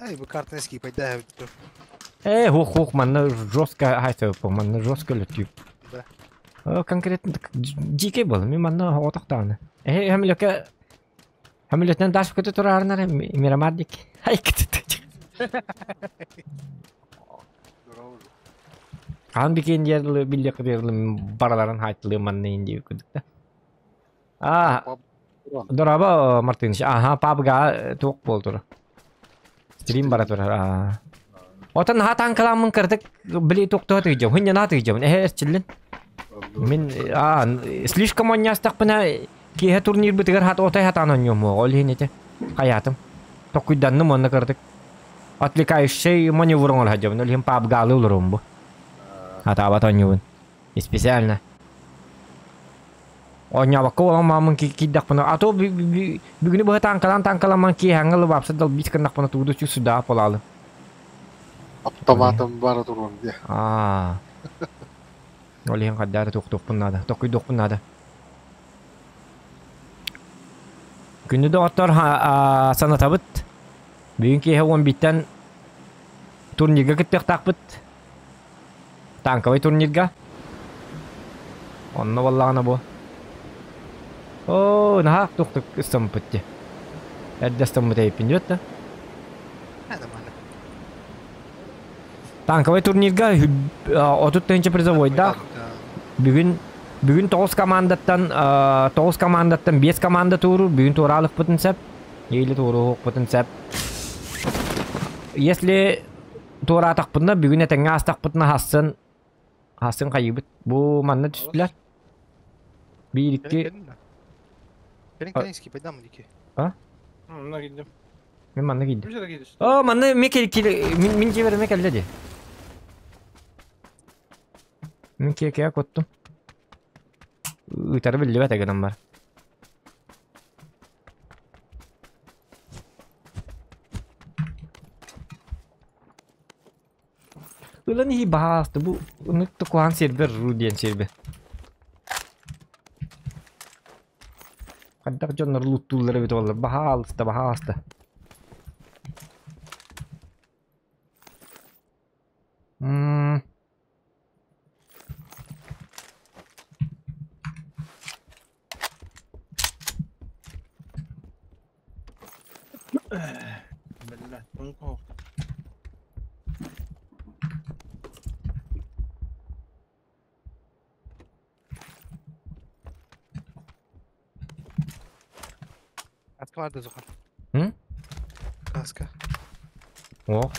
Эй, бу картаны скипайда эбит. Э, хух, хух, манна жестко, хайса, манна жестко летип. Да. Конкретно дикий был, ми манна отохтаны. Э, хамилөкө хамилөтнен даш көтө турарнар Мирамардик. Хай көтө. Хан бикен жерлы билле кыдырлы бараларын хайтылы манна инди күдүк А, дораба Мартынович. Ага, пабга туок болдур. Стрим бара турар. А. Отон ха танкаламын кырдык били туктоо тыгжым. Хыння на тыгжым. Э, эрчиллин. Мин а слишком оннястахпына киэһэ турнир бытыгар хат отой хатаан онньуом ол иһин ити хайаатым. Токуйданным онно кырдык. Отвлекающий маневр оҥоро сылдьабын. Ол иһин пабгаалы олоруом бу. Хатаабат оонньуубун. Специально. Оонньообокко буолан мааммын киирдэхпинэ, а то бүгүнү быһа таанкалаан таанкаламман киэһээҥҥи ылы баапса долбить гыннахпына тууду чу сюда полаалы. Автоматом бара туруом диэ. Аа. Ол иһин хаддаары туохтуохпун наада, токуйдуохпун наада. Күндү доҕоттор санатабыт. Бүгүн киэһэ 11-тэн турнирга кыттыахтаахпыт. Танковый турнирга. Онно буоллаҕына бу. Оо, наһаа туохтук ыстаммыппыт дии. Эрдэ ыстаммыт эбиппин диэт да. Нормально. Танковый турнирга 30 тыһыынча призовойдаах. Бүгүн бүгүн 9 командаттан 9 командаттан 5 команда туоруур. Бүгүн туораалыкпытын сөп. Или туоруохпутун сөп. Если туораатахпытына бүгүн этэҥҥэ аастахпытына хассын хассын хайыбыт. Бу манна түстүлэр. Биир икки Кэлин кэлин скипайдам дики. А? Манна киирдим. Мин манна киирдим. Үс эрэ киирдим. О, манна ми кел мин мин дьиэбэр эмэ кэллэ дии. Мин киэкэҕэ куттум. Ыытары биллибэт гынан бар. Ылан иһи баһаалыста бу ынык куһаҕан сервер ру диэн сервер. Хайдах дьоннор луттууллар эбит буоллар баһаалыста баһаалыста. М. Биллэ. Онко. Каска vardı Zuhal. Hı? Каска. О.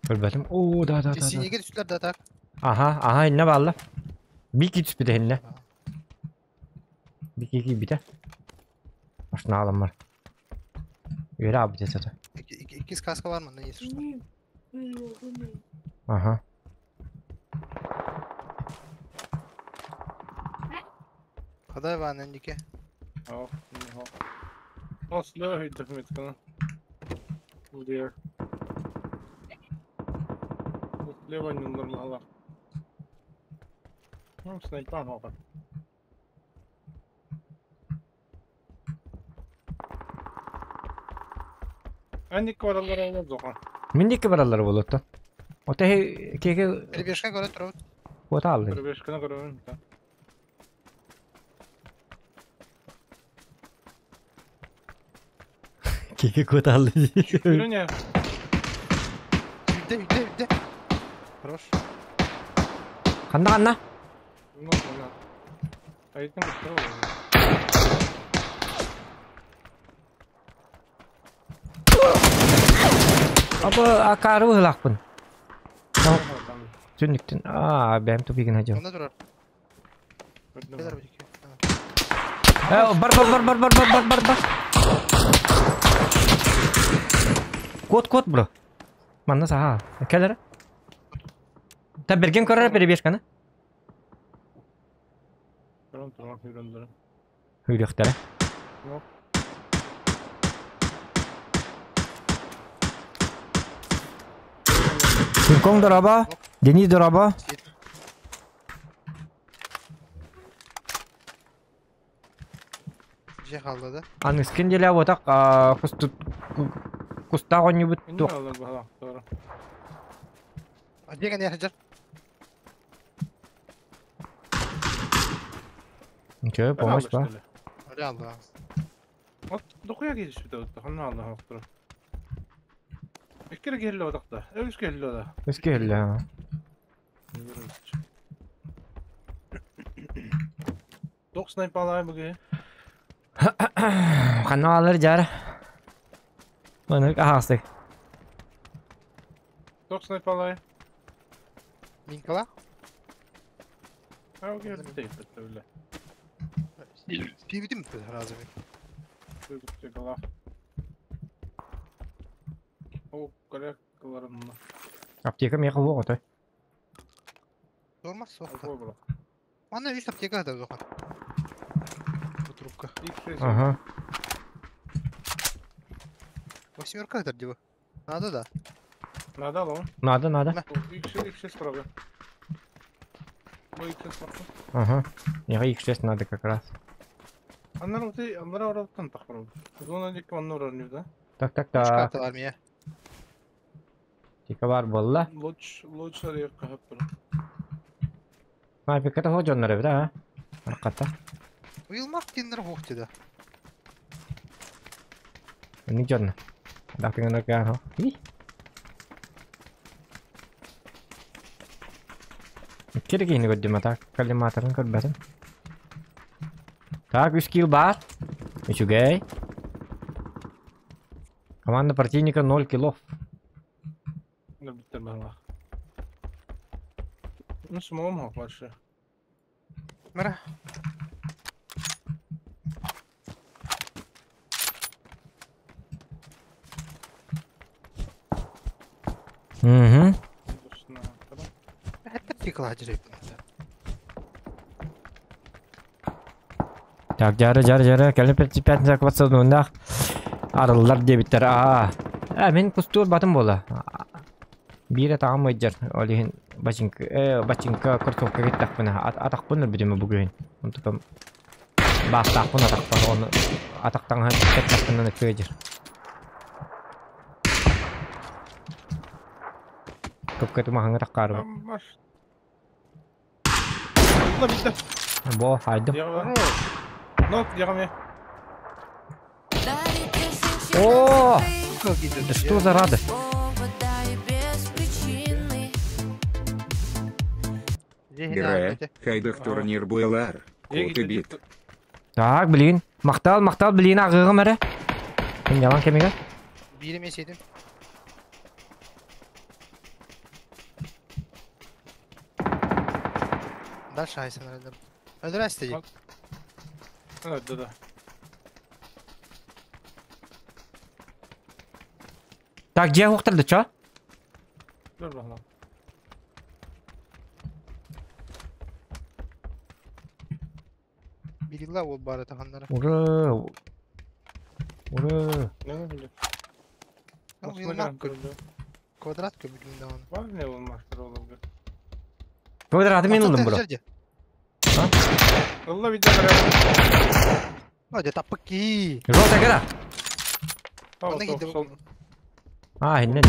Көрбөтүм. Оо, да, да, да, да. Синеге түстүлэр да так. Аха, аха, инне баалла. Бики түспүтэ инне. Бики киирбитэ. Машиналаммар. Үөрэ аабыт этэ. Иккис каска бар манна если что. Аха. Хадай ван эндике. Ja, ja. Avslöja inte för mycket. Oh dear. Слева не нормально. Ну, снайпер мага. Анник бараллар зоха. Мин дикки бараллар буолуоттан. Ота кеке Перебежка көрө турабыт. куота аллын. Перебежканы көрөбүн. Кеке куота аллын. Күрүнэ. Үдде, үдде, үдде. Хорош. Ханна ханна? Ну, ну. Айтын күттүрө. Аба акары быһылаахпын. Түннүктүн. Аа, бэм тупигин хадьым. Онда турар. Келер бу дике. Э, бар бар бар бар бар бар бар бар бар. Кот кот бро. Манна саха. Келер. Та берген көрөр перебежканы. Туран туран хүрөндөрө. Хүрүөхтэрэ. Кинг дороба, Денис дороба. Же халды да. Аныскин деле отак кустут куста гоннюбут тух. Деген яхжар. Ничего, помощь ба. Алды. Докуя келишпи ханна алды хактыр. Эккере келли отакта. Өс келли ода. Өс келли. Док снайпер алай буге. Ханна алыр жар. Маны ахастык. Док снайпер алай. Минкала? А окей, дейт бile. Пибитим разы. Көзүк О, коллекторларымны. Аптека меха болго той. Тормоз соқты. Ана үч аптека да зоха. Бу трубка. Ага. Восьмерка это диво. Надо да. Надо алам. Надо, надо. X X6 правы. Бу X6 бакы. Ага. Меха X6 надо как раз. Аннар оты, аннар ороптан тахпар. Зона дик аннар орнур да. Так, так, Үч так. карта бар мия. Тика бар болла. Лоч, лоч арыйык кахап тур. Снайперката хожоннор эбит, а? Арката. Уилмак тендер хохти да. Ни жонна. Дактыңын океан хо. Керек ини көрдүм ата. Коллиматорын көрбөтүм. Так, үс килл бар. Үчүгэй. Команда противника 0 киллов. Биттер барлах. Ну, смоом хок баршы. Мара. Угу. Хәтта тикла хажыр. Так, жары, жары, жары. Кэлин пятница кватсадундах. Арыллар дебиттер. Аа. А, мен кустур батым бола. Бире тагым ыйджар. Олихин бачинка, бачинка кроссовка кеттакпына. Атакпын бүтүмө бүгүн. Онтукам бастакпын атакпар. Оны атактан кеттакпын кыйжыр. Көпкөтү маһыңы таққарым. Бо, хайдым. О, да что за радость? Гра, хайдах турнир буолар, куты бит. Так, блин. Махтал, махтал, блин, ағығым әрі. Мен ялан кемеге. Бири мен седим. Дальше айсан öldüm. Öldürəs Öldü да. Так, где ухтарды, чё? Dur bakalım. Birilla ol bari tahanlara. Ура! Ура! Ne bileyim. Yılmak Kvadrat kömürlüğünde onu. Var ne olmaktır oğlum. Квадраты мен ылдым, бро. Allah bir de beraber. Hadi tapık ki. Желтая гора. Tamam, sol. А, не.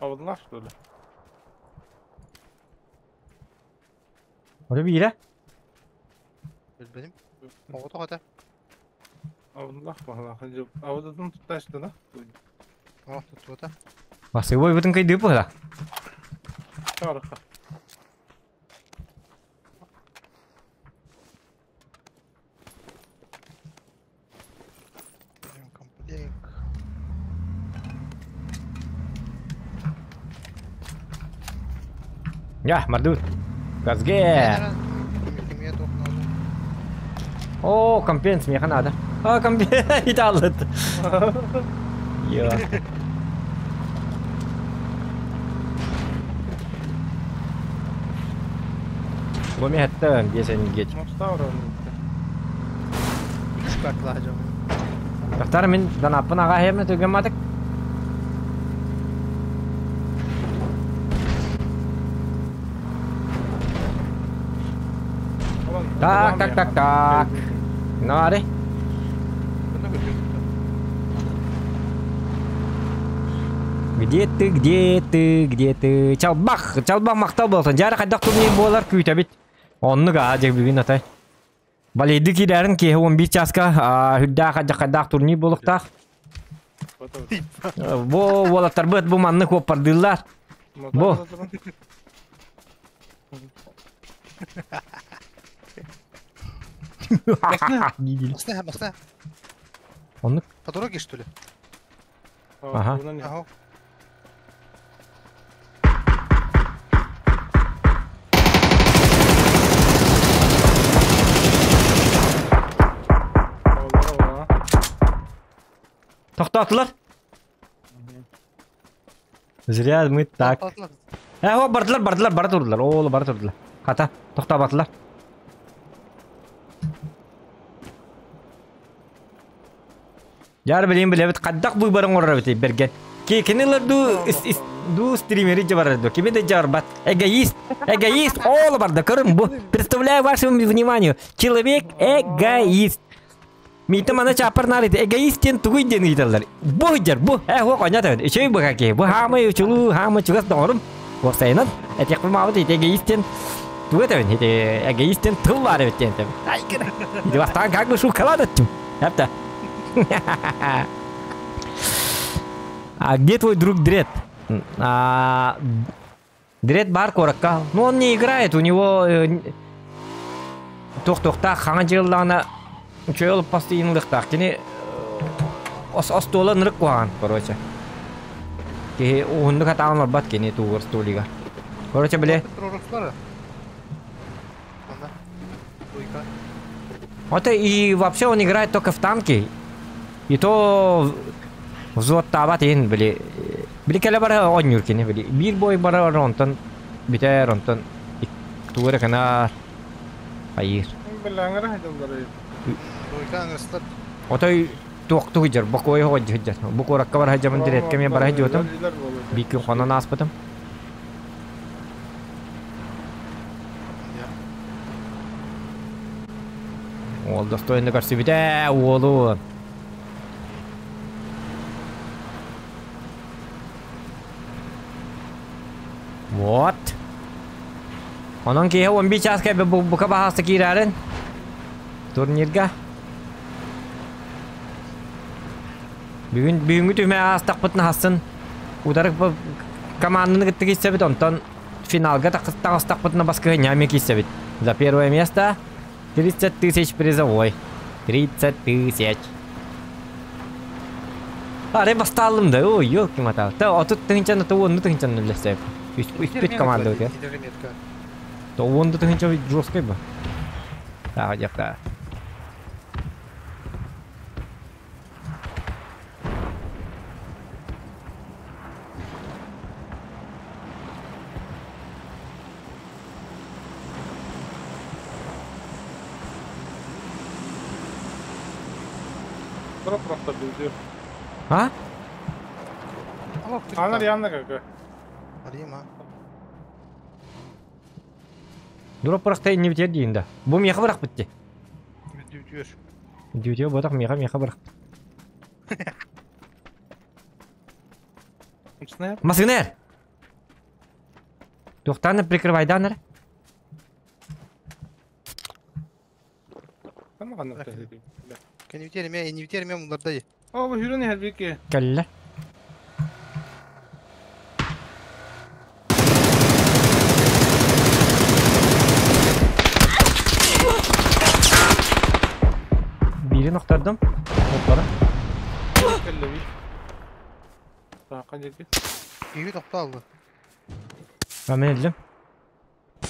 Avdılar böyle. Orada bir yere. Benim. O da kadar. Avdılar bakalım. Avdıdan tutaştı da. Oh tuttu da. Басый бой бүтін кайды бұла. Harika. Я, мардут. Газге. О, компенс, мне надо. А, компенс, италыт. Йо. Бу мехеттен десен геч. Тахтар мен данаппын аға хемне төген матык. Так, так, так, так. Нари. Где ты, где ты, где ты? Чалбах, чалбах мақтал болсын. Жары қайдақ турнир болар күйті бит. Онны ға, жек бүгін атай. Балейді кирәрін кеhe 11 часка хүдді қайдақ қайдақ турнир болуқтақ. Бо, болаттар бұт, бұ манны көп бардылар. Бо. Басна. Онны? По дороге, что ли? Ага. Ага. Тоқтатылар. Зря мы так. О, бардылар, бардылар, бара турдылар. О, бара турдылар. Хата, тоқтабатылар. Яр билейм билебит, қаддақ выборын орар бит берген. Кекенелер ду стримери жабар ду. Кими де жарбат. Эгоист, эгоист, ол барды көрүм бу. Представляю вашему вниманию. Человек эгоист. Митим ана чапар нарыды. Эгоисттен тугуй ден ыйталар. Бу жар, бу. Э, хо коня табы. Ичей бу каке. Бу хамы чулу, хамы чугас доңорум. Босайнан. Этек мабыт эгоисттен. Тугу табы. Эгоисттен тыл бар бит табы. Ай кара. Иди бастан как бы шукалады тим. Хапта. А где твой друг Дред? Дред бар коракка. Ну он не играет, у него тох-тохта хаңа жыллана чөйөл постоянлыктак. Кини ос остола нырык куаган, короче. Ки уһунну катаан бат кини тугур столига. Короче, биле. Вот и вообще он играет только в танки. И то взвод табат ин били. Били келе бара ойнур кини били. Бир бой бара ронтон битер ронтон тугура кана айыр. Отой туакту хыджар, бокой хыджар. Бу коракка бар хаджамын диретке мен бар хаджотум. Бикүн хонон аспытым. Уол достойно көрсүбүтэ, уолу. Вот. Онон киһи 11 чааска бука баһаста киирэрин турнирга. Бүгүн бүгүҥҥү түмэ аастахпытын хасын утары команданы кытта киирсэбит, онтон финалга таҕыстахпытына баскыһынньаами киирсэбит. За первое место 30 тысяч призовой. 30 тысяч. Арай бастаалым да, ой, елки-мотал. Та 30 тыһынчаны, то 10 тыһынчаны үллэстэп. Үспүт команда өтө. То 10 тыһынча жесткой бы. Так, дьакка. Просто бүйдү. А? Анар янна кака. Арима. Дура пырахта инни битер дейін да. Бу меха бырах битти. Дүтүөр. Дүтүөр ботақ меха меха бырах. Масынер! Туохтааны прикрывайдаанар. Кэллэ. Биирин охтордум. Оппара. Мен эллим.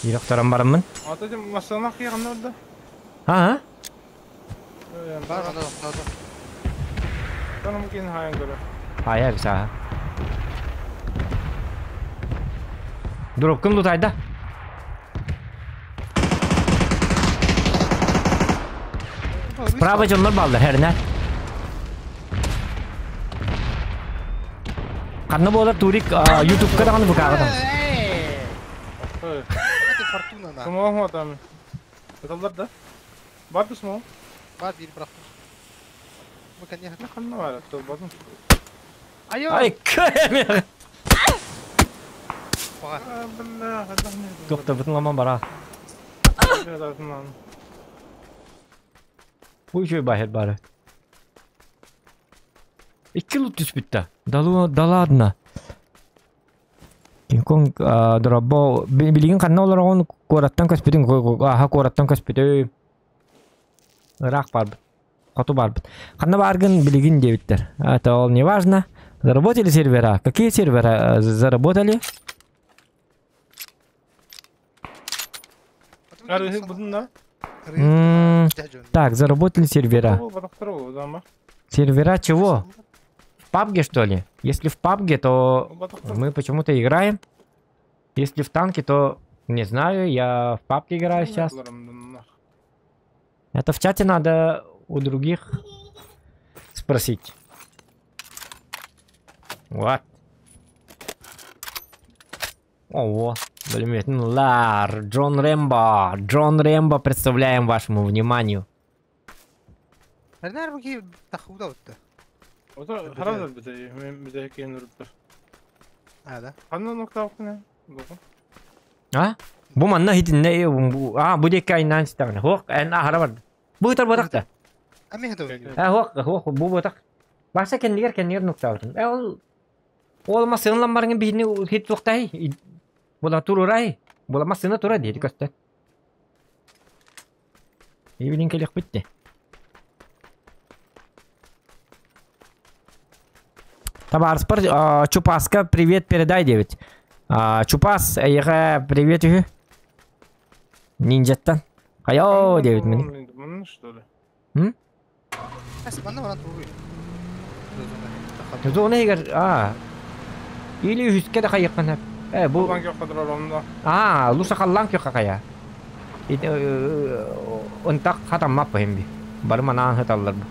Биир охторон бараммын. Аа? Хайа саа. Дропкым лутайда. Справа дьоннор бааллар хэрнэ. Ханна буолар Турик Ютубка даҕаны букааҕа там. Ай кэмэ. Тохтобутун ламан бара. Бу үчүгэй баһыр бары. Икки лут түспүттэ. Да ладно. Кинг-Конг дробо билигин ханна олороҕун куораттан көспүтүн аха куораттан көспүтү. Ыраах барбыт. Хоту барбыт. Ханна баргын билигин диэбиттэр. Это ол не важно. Заработали сервера? Какие сервера заработали? Так, заработали сервера. Сервера чего? В пабге, что ли? Если в пабге, то мы почему-то играем. Если в танке, то не знаю, я в пабге играю сейчас. Это в чате надо у других спросить. Вот. Ого, блин, лар, Джон Рэмбо. Джон Рэмбо представляем вашему вниманию. А? Бу манна хитинне а бу декка иннан ситагына. Хок, эн ахара бар. Бу тар батакта. А хок, хок бу батак. Баса кеннигер кеннигер нукта. Э ол ол масынлан баргын бихини хит туктай. Була турурай. Була масына тура дейди көстө. Ибилин келек битти. Табарспор Чупаска привет передай 9. Чупас, эйге привет үхү. Ниндзяттан. Хайо 9 мин. М? Зона егер а. Или үскә дә кайыккан. Э бу А, луса халлан кё какая. Онтак хатам мап хемби. Бар мана хаталлар бу.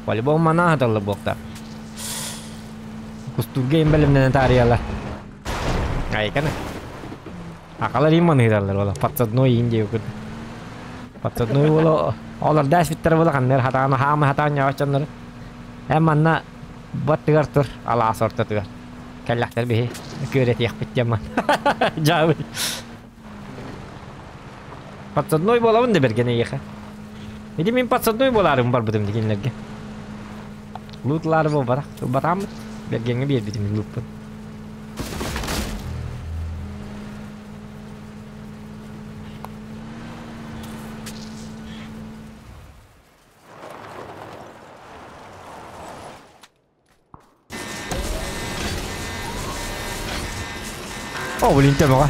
Волейбол мана хаталлар бокта. Кустурга эмбелемнен тариялар. Айкана. Акалар имман хиталлар ола. Подсадной Индия күт. Подсадной уола олор дэспиттэр буола ханнар хатааны хаамы хатаан ньаҕаччаннар. Эн манна баттыгар тур алаас ортотугар. Кэллэхтэр биһи күөрэтиэхпит диэн ман. Дьаабы. Подсадной буолабын да бэргэн эйиэхэ. Ити мин подсадной буолаарым барбытым дигиннэргэ. Луутлаары буолбатах. Ылбатааммыт. Бэргэҥҥэ биэрбитим лууппун. О, блин, темаҕа.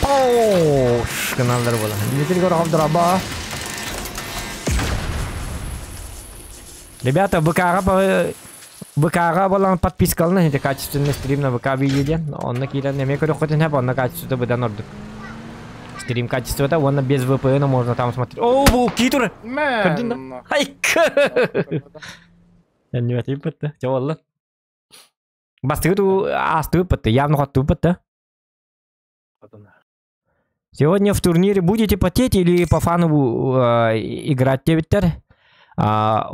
О, гыналлар буолан. Дмитрий Горохов драба. Ребята, ВК-ҕа ВК-ҕа буолан подпискалана ити качественный стрим на ВК видео диэн. Онно киирэн эмиэ көрүөххүтүн сөп, онно качествота быдан ордук. Стрим качествота уонна без VPN можно там смотреть. О, бу киитур! Көрдүн да? Хайка! Эннүэтийбит Чэ буолла. Бастыгы туу аастыбыт явно хоттубут да. Сегодня в турнире будете потеть или по фану играть диэбиттэр.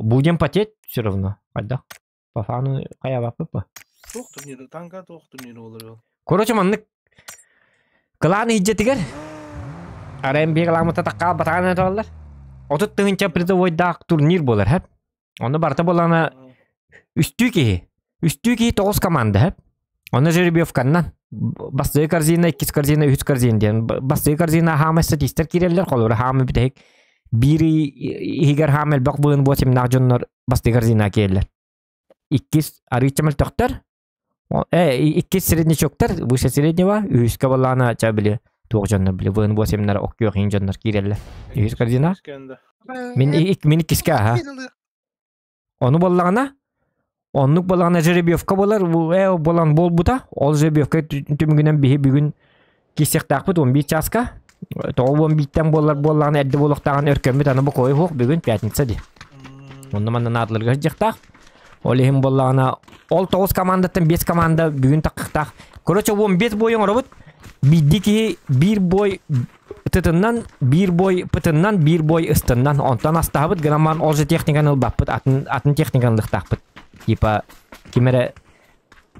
Будем потеть все равно. Хайда. По фану хайабаппыт. Туох турниры, танка туох турниры олар. Короче, маннык кылаан иһдьэтигэр РМБ кылаамыта такка батаан эталлар. 30 тыһыынча призовойдаах турнир буолар, хэп. Онно барыта буолана үстүү киһи. Үстүү киһи тоҕус команда, хэп. Онно жеребьевканнан бастыы корзина, иккис корзина, үһүс корзина диэн. Бастыы корзина хаама статистар киирэллэр, холобура хаама бүтэһик биир иһигэр хаама элбэх быын буо симнаах дьоннор бастыы корзина киирэллэр. Иккис арыычча мөлтөхтөр, иккис среднячоктар, выше среднего, үһүскэ буоллаҕына ча били туох дьоннор били вн восемнар оккүөх иин дьоннор киирэллэр. Үһүс корзина. Мин мин иккискэ аха. Ону буоллаҕына, оннук буоллаҕына жеребьевка буолар, буолан буолбута. Ол жеребьевка түмүгүнэн биһи бүгүн киирсиэхтээхпит 11 чааска. Тоҕо 11-тэн буолар буоллаҕына эрдэ буолуохтааҕын өркөммүт аны бу кой суох бүгүн пятница дии. Онно манна наадаларга сылдьыахтаах. Ол иһин буоллаҕына ол тоҕус командаттан биэс команда бүгүн таххахтаах. Короче, 15 бой оҥоробут. Биирдии киһи биир бой тытыннан, биир бой пытыннан, биир бой ыстыннан. Онтон астаһабыт гынан ол же техниканы ылбаппыт, атын, атын техниканы ылыахтаахпыт. Типа ким эрэ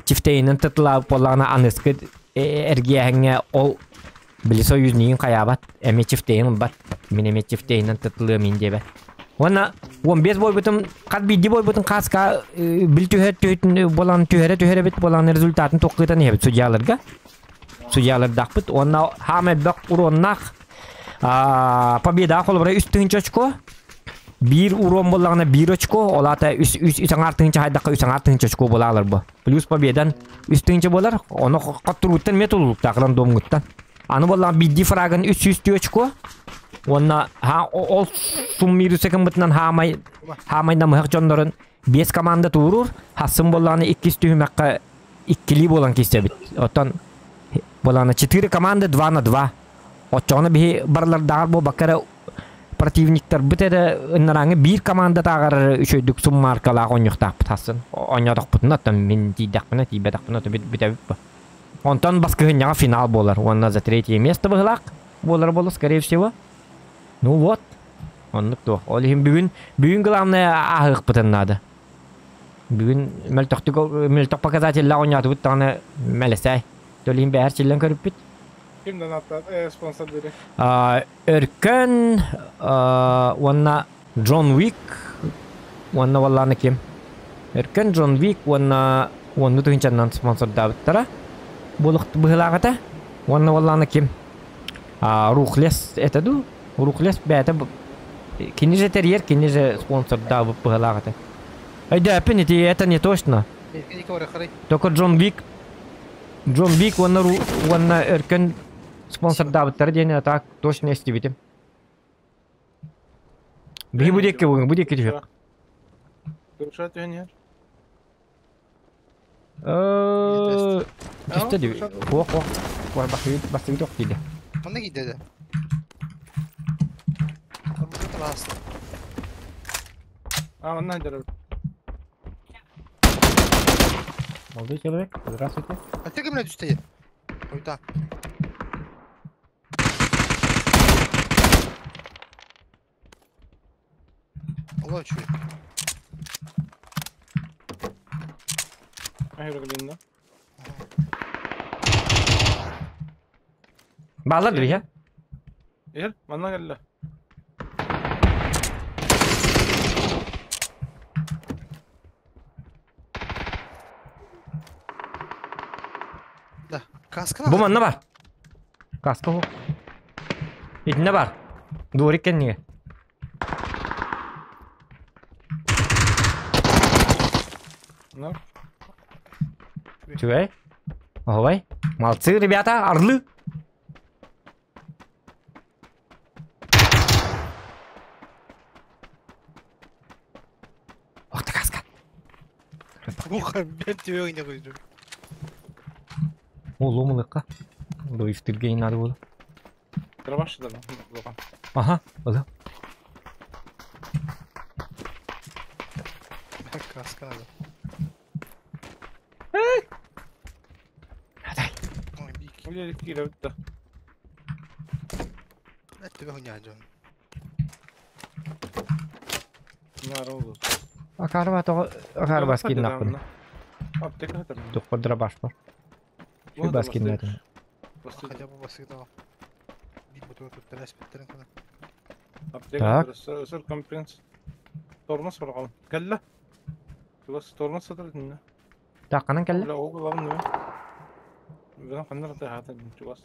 чифтейинэн тытылаабыт буоллаҕына аныскы эргиэһэҥҥэ ол били союзнигын хайаабат, эмиэ чифтейин ылбат, мин эмиэ чифтейинэн тытылыам ин диэбэт. Уонна 15 бойбутум, хас биирдии бойбутун хааска бил түһэр түһүтүн буолан түһэрэ түһэрэбит буолан результатын туохкытан иһэбит судьяларга. Судьялардаахпыт. Уонна хаам элбэх уруоннаах победа холобура үс тыһыынча очко. Биир уруон буоллаҕына биир очко, ол аата үс үс үс аҥаар тыһыынча хайдахха үс аҥаар тыһыынча очко буолаалар бу. Плюс победан үс тыһыынча буолар, ону хотторууттан эмиэ тулулуктаах рандомҥуттан. Аны буоллаҕына биирдии фрагын 300 очко. Уонна ха ол суммируса гыммытынан хаамай хаамай намыһах дьоннорун биэс команда туурур, хассын буоллаҕына иккис түһүмэххэ иккилии буолан киирсэбит. Оттон буоллаҕына четыре команды 2 на 2. Оччоҕуна биһи барылардааҕар буолбакка эрэ противниктарбыт эрэ ыннарааҥы биир команда тааҕар үчүгэйдик суммааркалаах оонньуохтаахпыт хассын. Оонньоотохпутуна оттон мин тиийдэхпинэ, тиийбэтэхпинэ то бүтэбит бу. Онтон баскыһынньаҕа финал буолар уонна за третье место быһылаах буолар буолла, скорее всего. Ну вот. Оннук туох. Ол иһин бүгүн бүгүн главное ааһыахпытын наада. Бүгүн мөлтөхтүк мөлтөх показателлээх оонньоотубут даҕаны мэлэсээй. Төлүһүн бэһэр чиллэн көрүппүт. Ким донаттаат спонсор дири? Өркөн уонна Джон Уик уонна уоллааны ким? Өркөн Джон Уик уонна уонну тыһыынчаннан спонсордаабыттара буолух быһыылаах этэ. Уонна уоллааны ким? Рухлес это ду? Рухлес бэйэтэ кини же тэрийэр, кини же спонсордаабыт быһыылаах этэ. Өйдөөппүн ити это не точно. Только Джон Вик Джон Вик уонна уонна Өркөн спонсордаабыттара диэн так точно истибитим. Биһи бу диэки бу диэки түһүөх. Турша түһэн Түстэ дии. Хуох хуох. Бастыгы бастыгы туох диде. Онно киирдэ да. А, онно дьарар. Молодой человек, здравствуйте. А ты кимне түстэ? Ойда. Олох үчүгэй. Айрыглинна. Баалар дии, Эр, манна кэллэ. Да, каска Бу манна бар. Каска бу. Итиннэ бар. Дворик кэннигэ. Ну. Үчүгэй. Оһобай. Молодцы, ребята, орлы. Ох ты каска. Уха, бэрт түбэҥ не койдум. О, ломылыққа. Лоифтырге надо было. Дробаш да. Ага, ага. Каска надо. Адай. Ой, бик. Уле киирэ да. Бэрт түбэҥ не дьон. Наар oldu. Акарба тоҕо акарба скиннаппын. Аптека хатар. Тухпар дробаш бар. Şu баскиннатын. Хотя бы басыгда. Бит бутуга туттарас биттерин кана. Аптека сыр компенс. Тормоз барган. Кэллэ. Тугас тормоз сатар динне. Так, канан кэллэ? Ла ол главное. Бен ханнар да хата тугас.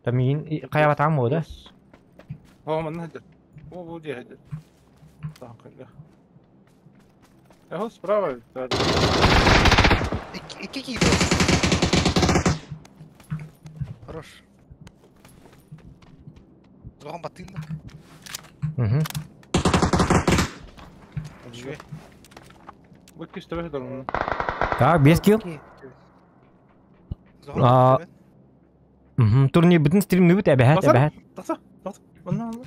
Та миин хайабатаам буо да? Оо манна хадыр. О бу дии хадыр. Так кэллэ. Эхо справа. Икки киирдэ. Хорош. Зохан баттыын да. Угу. Үчүгэй. Бу кистэбэ хатар. Так, 5 килл. Зохан А, баттыын. Угу. Турнир бүтүн стримнүбүт эбэһэт Басар. эбэһэт. Тахса, тахса. Манна манна.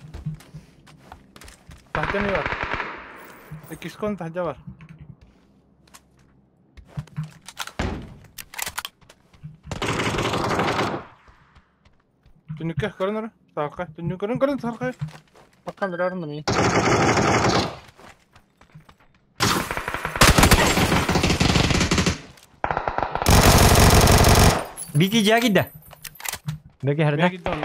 Тахта не бар. Кискон тахта бар. Түнүккэ көрөн сарка. Түнүк көрөн көрөн сарка. Баккан дырарын да мин. Бики жагида. Беги херде. Беги дон.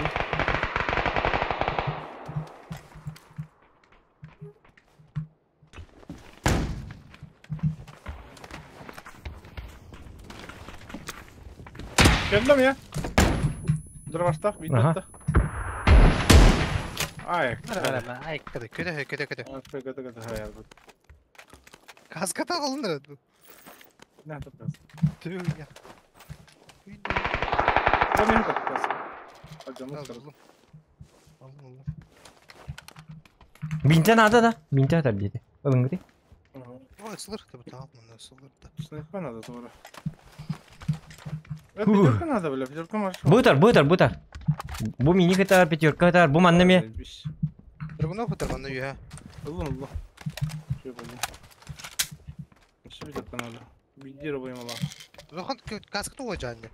Келдим я. Дробаштах Аха. видно. Ай. Ай, көтө көтө көтө көтө. Көтө көтө хаяр. Каска тагылыныр. Не тапас. Түбэҥ не. Мен тапас. Ажамыз. Аллым. Аллым. Бинте надо да. Бинте атар диэти. Ылыҥҥыты. Ой, сылыр да бутаал мында сылыр да. Снайпа надо тоже. Пятерка надо, бля, пятерка марш. Бутар, бутар, бутар. Бу мини кытар, пятерка кытар, бу манна ме. Драгунов бутар манна үйэ. Аллах, Аллах. Что я Еще пятерка надо. Беди рабой мала. Зохан каска туга жаанны.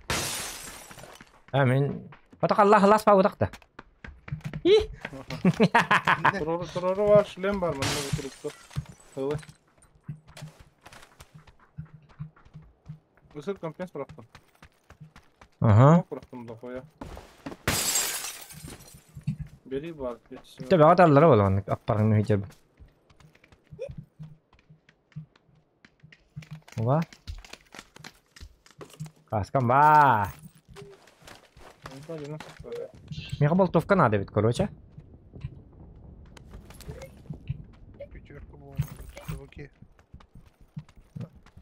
А мен Батак Аллах лас па утакта. И. Турору турору бар, шлем бар, манна бутурупта. Аллах. Усыр компенс бырақтым. Ага. Бырақтым да қоя. Бери бар. Тебе аталлара болгон аппарың хижер. Оба. Каскам ба. Мега болтовка надо ведь, короче. Пятерка болон. Окей.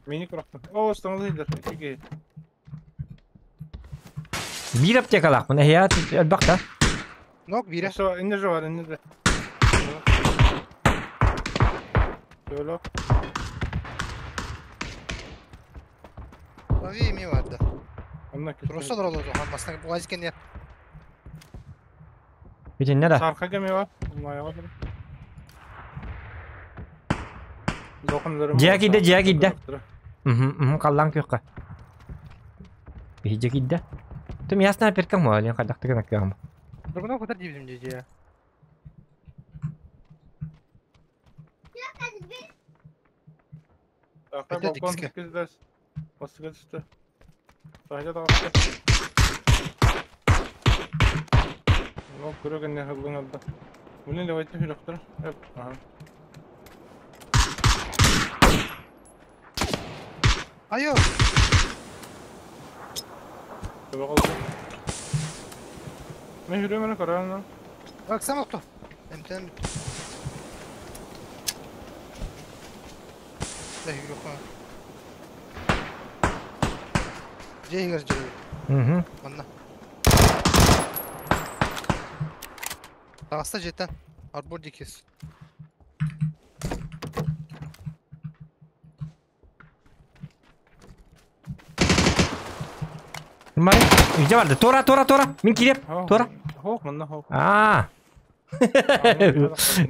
Мини бырақтым. О, стамыл хидер. Бир аптекалаах мына хия элбакта. Нок бире. Все, инде же бар, инде. Şöyle. Лови ми бар да. Онна Просто дороло Зохан басна бугаз кен я. Бүтүн да. Сарка кеме бар. Жия кидде, жия кидде. Угу, каллан күйөккө. Бихиже кидде. Тум ясна перкам моолен кадактыгы наккам. Драгунов бутар дибим же. Такай Это балкон дикске. киздес. Басыга түстэ. Таһырдьа таҕыста. Ол көрө гэннэ хыллыҥ алда. Блин, давайте хүрөхтөр. Эп, ага. Айо! Төбө қалды. Мен жүрөм эле көрөм. Бак сам охто. Эмтен. Да yok. Жейгер жүрөбүт. Угу. Манна. Таҕыста дьиэттэн. Арбор дикис. Май, где барды? Тора, тора, тора. Мин киреп. Тора. Хоох, манна хоох. А.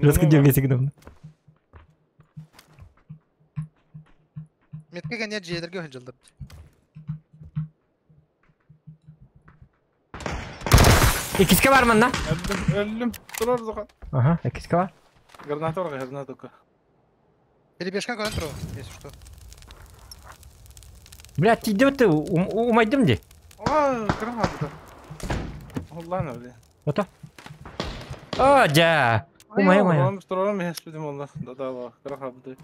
Жестко дергайся гном. Метке гэнэ дьиэлэргэ сылдьаллар. Иккискэ бар манна. Өллүм, өллүм. Турар зоха. Ага, иккискэ бар. Граната бар, граната только. Перебежка көрөн туруо, если что. Бля, тиийдим ты, умайдым ди. А, граната. Уллана, бля. Ото. А, дьэ. Умай, умай. Олом турарым эспитим олла. Да-да, граната.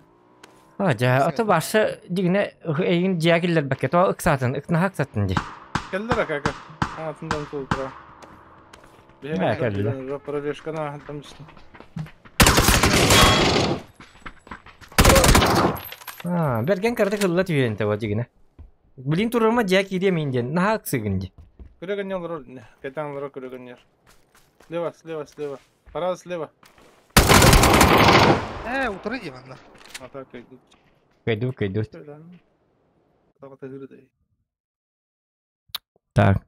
А, дьэ, ото башы дигне эйин дьиэ киллэрбэккэ то ыксаатын, ыкнаһа ыксаттын ди. Келдер акака. А, тындан тултура. Мә, келдилер. Пробежканы ахантам түстүм. А, берген кырды кылла түйен таба дигне. Блин турарма дьиэ киириэ мин диэн, наһаа ыксыгын ди. Көрөгөн олорор. Кайтан олорор көрөгөн. Слева, слева, слева. Пора слева. Утары дии манна. Атака идут. Кайду, кайду. Атака тыгырды. Так.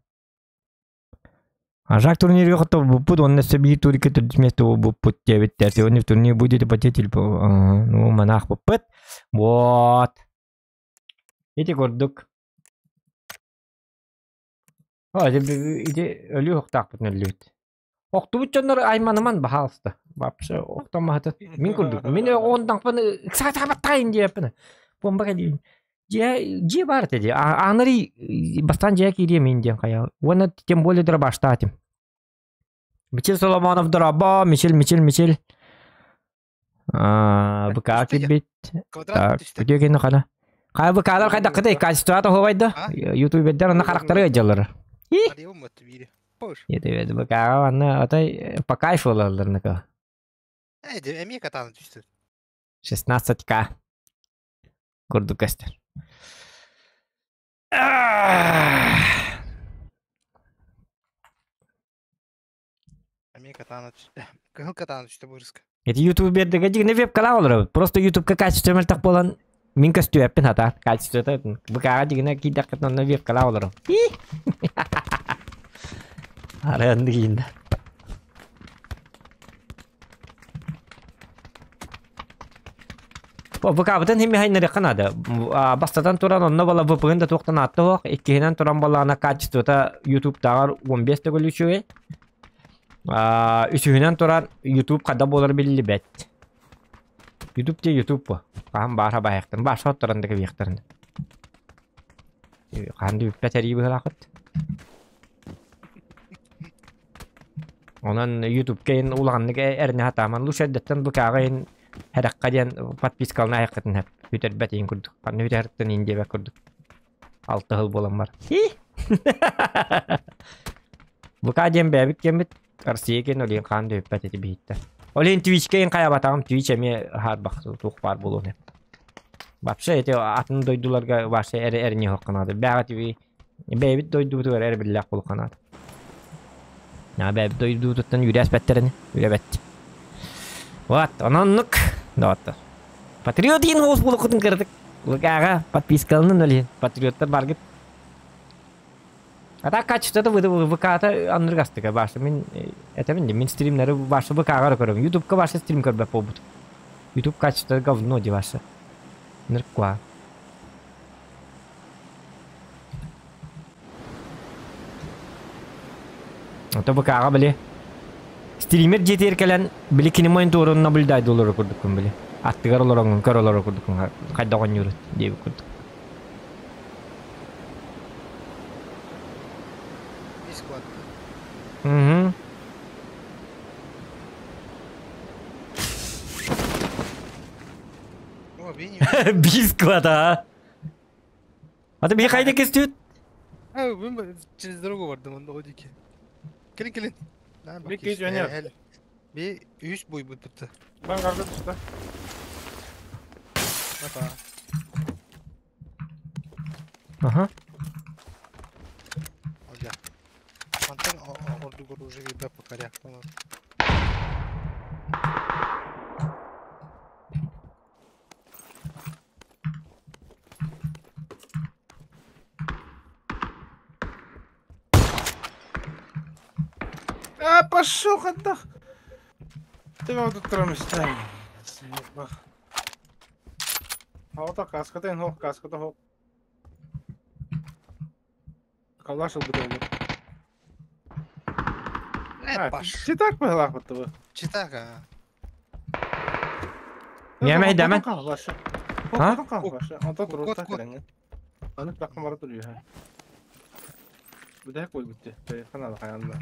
А Жак турнир хотел бупут, он на себе турика тут место бупут 9 Сегодня в турнире будет потеть ну, монах бупут. Вот. Ити курдук. А, ити өлүү охтаахпыт нөллүбүт. Охтубут дьоннор айманыман баһаалыста. Вообще охтомаһаты. Мин курдук. Мин оонтаҥпын ыксаатаабаттаайын диэппин. Бомба кэлиин. Дьиэ дьиэ баар этэ дии. Аанары бастаан дьиэ киириэ мин диэн хайа. Уонна тем более дробаштаатым. Мичил Соломонов дроба, Мичил, Мичил, Мичил. БК кирбит. Квадрат Так, түстэ. үтүө кэннэ хана. Хайа БКлар хайдаххытай, качествота хоҕойдо. А? Ютубердер онно харахтары ыдьаллар. Арыйым мөттү биири. Пош. Ете БК анна атай по кайфу ылалларныка. Де эмиэ катааны түстэ. 16к. Курдук көстөр. Эмиэ катааны түстэ. Кыһыл катааны түстэ бырыска. Эти ютубердерге дигне веб-канал олорор. Просто ютубка качество мөлтөх буолан мин көстүөппүн хата. Качествота БК дигне киидаххытына онно веб-канал олорор. Арыанды киинде. Бу БК-бытын химми хайнарыахха наада. Бастатан туран онно буола VPN да туохтан аатта суох, иккиһинэн туран буоллаҕына качествота ютубтааҕар 15 төгүл үчүгэй. Үсүһүнэн туран YouTube хада буолар биллибэт. YouTube те YouTube бу. Хаһан бааһа баһыахтарын, бааһа оттаран да кэбиэхтэрин. Хаһан да бүппэт эрии быһыылаахыт. Онон YouTube-ка ин улаҕаннык эрнэ хатааман лучше эрдэттэн БК-ҕа ин хэрэххэ диэн подпискалана айаххытын хэп. Бүтэрбэт иин курдук. Ханна бүтэртэн иин диэбэт курдук. Алта сыл буолан бар. БК диэн бэйэбит киэммит Россия киэн олиин хаан да бүппэт ити биһиттэр. Ол иһин Twitch-ка иин хайабатаҕым Twitch эмиэ хаарбах туох баар буолуон эп. Вообще эти атын дойдуларга вообще эрэ эрниэ суохха наада. Бэҕэ TV бэйэбит дойдубутугар эрэ биллээх буолуохха наада. Бэйэбит дойдубутуттан үүрээспэттэрин үлэбэт. Вот, ононнук. Доҕоттор. Патриот иин оҕус буолуккутун кыратык. ВК-ҕа подпискаланын ол иһин. Патриоттар баргыт. А так качествота ВК-та аннык астыка. Башы мин этэбин дии, мин стримнери башы ВК-ҕа эрэ көрөбүн. Ютубка башы стрим көрбөт буолбут. Ютуб качествота говно дии башы. Нырква. Ото ВК-ҕа били стример дьиэтигэр кэлэн били кини мониторун наблюдайдуулар курдуккун били. Аттыгар олороҥҥун көр олорор курдуккун хайдах оонньуурун диэбит курдук. Угу. Биир склад, а? Аты биһи хайда кестүт? Через дорогу бардым, онда одики. Келин, келин. Би үс буйбут бутта. Бан карда туста. Ата. Ага. Ага. Мантан ордугор уже видно по коряк. А, пошел, отдах. Ты вот тут тромистами. Аута каската ин хох, каската хох. Калашил бы долго. Паш. Читак пылах вот того. Читак, а. Ньэмэ дэмэн. А? Кот, кот. Аны плакка бара туруйа. Бүтэһик буолбут канал хаянда.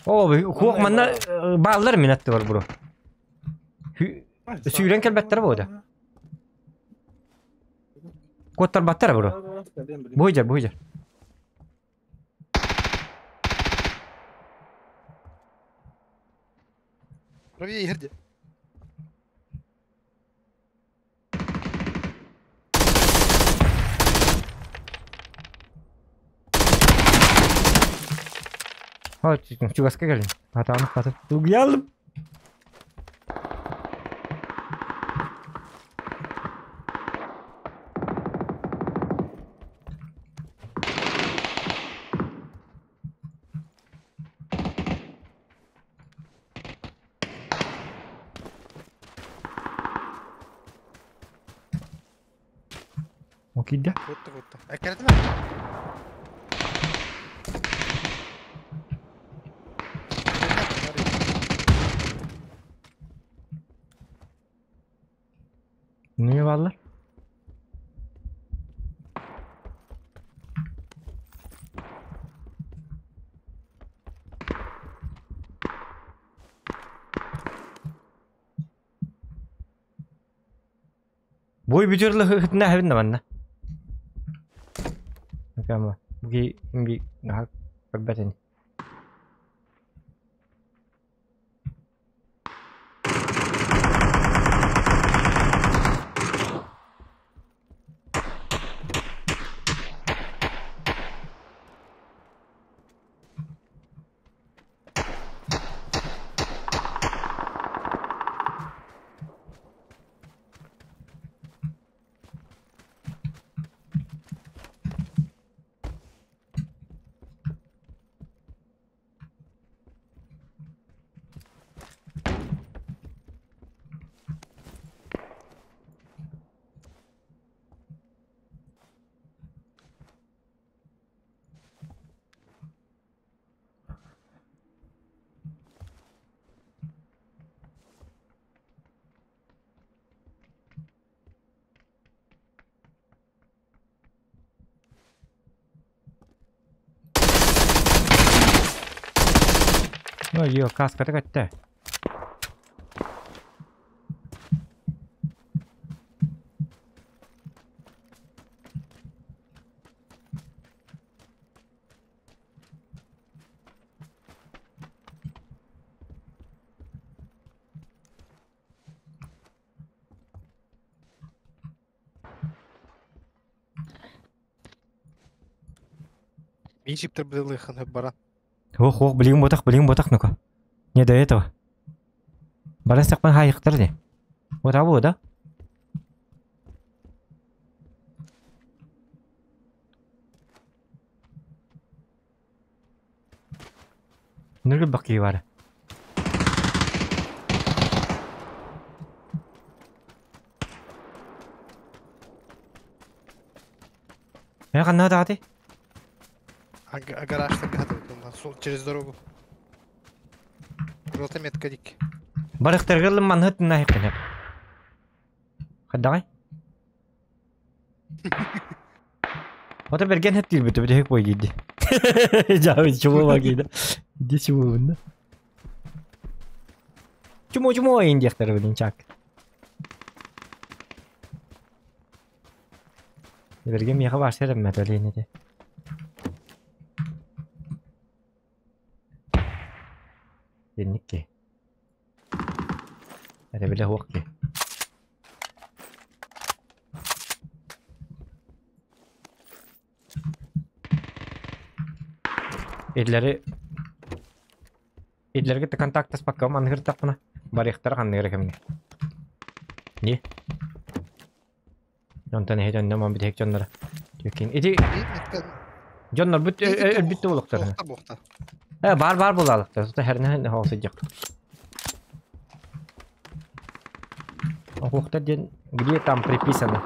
О, хуох манна бааллар мин аттыбар бро. Сүүрэн кэлбэттэр буода. Куоттарбаттар бро. Буйдер, буйдер. Правее ерде. О, чугаска кэлин. Атааны хатып. Тугялым. Окидя. Кутта, кутта. Эккеретме. Не баллар? Бой бүтөрлө хытына хабинна манна. Кама. Буги би наха көрбөтен. Ой, ё, каска көттө. Мин чиптер бара. Ох, ох, билигин ботах, ну-ка. Не до этого. Баран сакпан хайыктар де. Вот абу, да? Ныргы баки бар. Я канна даты? А гараж так через дорогу. Желтая метка дик. Барыхтаргылым манһыт наһыппын. Хайдаҕай? Ото берген хеп диир бит бой диди. Жабы чумо багида. Ди чумо бунда. Чумо чумо ин диэхтэр билин чак. Берген миэхэ баарсар эммэтэлиин ити. Инникки. Эрэ билэ суох ки. Иллэри Иллэргэ контактаспакка маныһыртахпына барыахтара ханныгара кэмҥэ. Не? Онтон эһи дьонно ман бүтэһик дьонноро. Түкин. Ити дьоннор бүт өлбүт буолуктар. Э бар бар буолалыктар. Тута хэрнэ хоосыдьах. Охуохтар диэн где там приписано?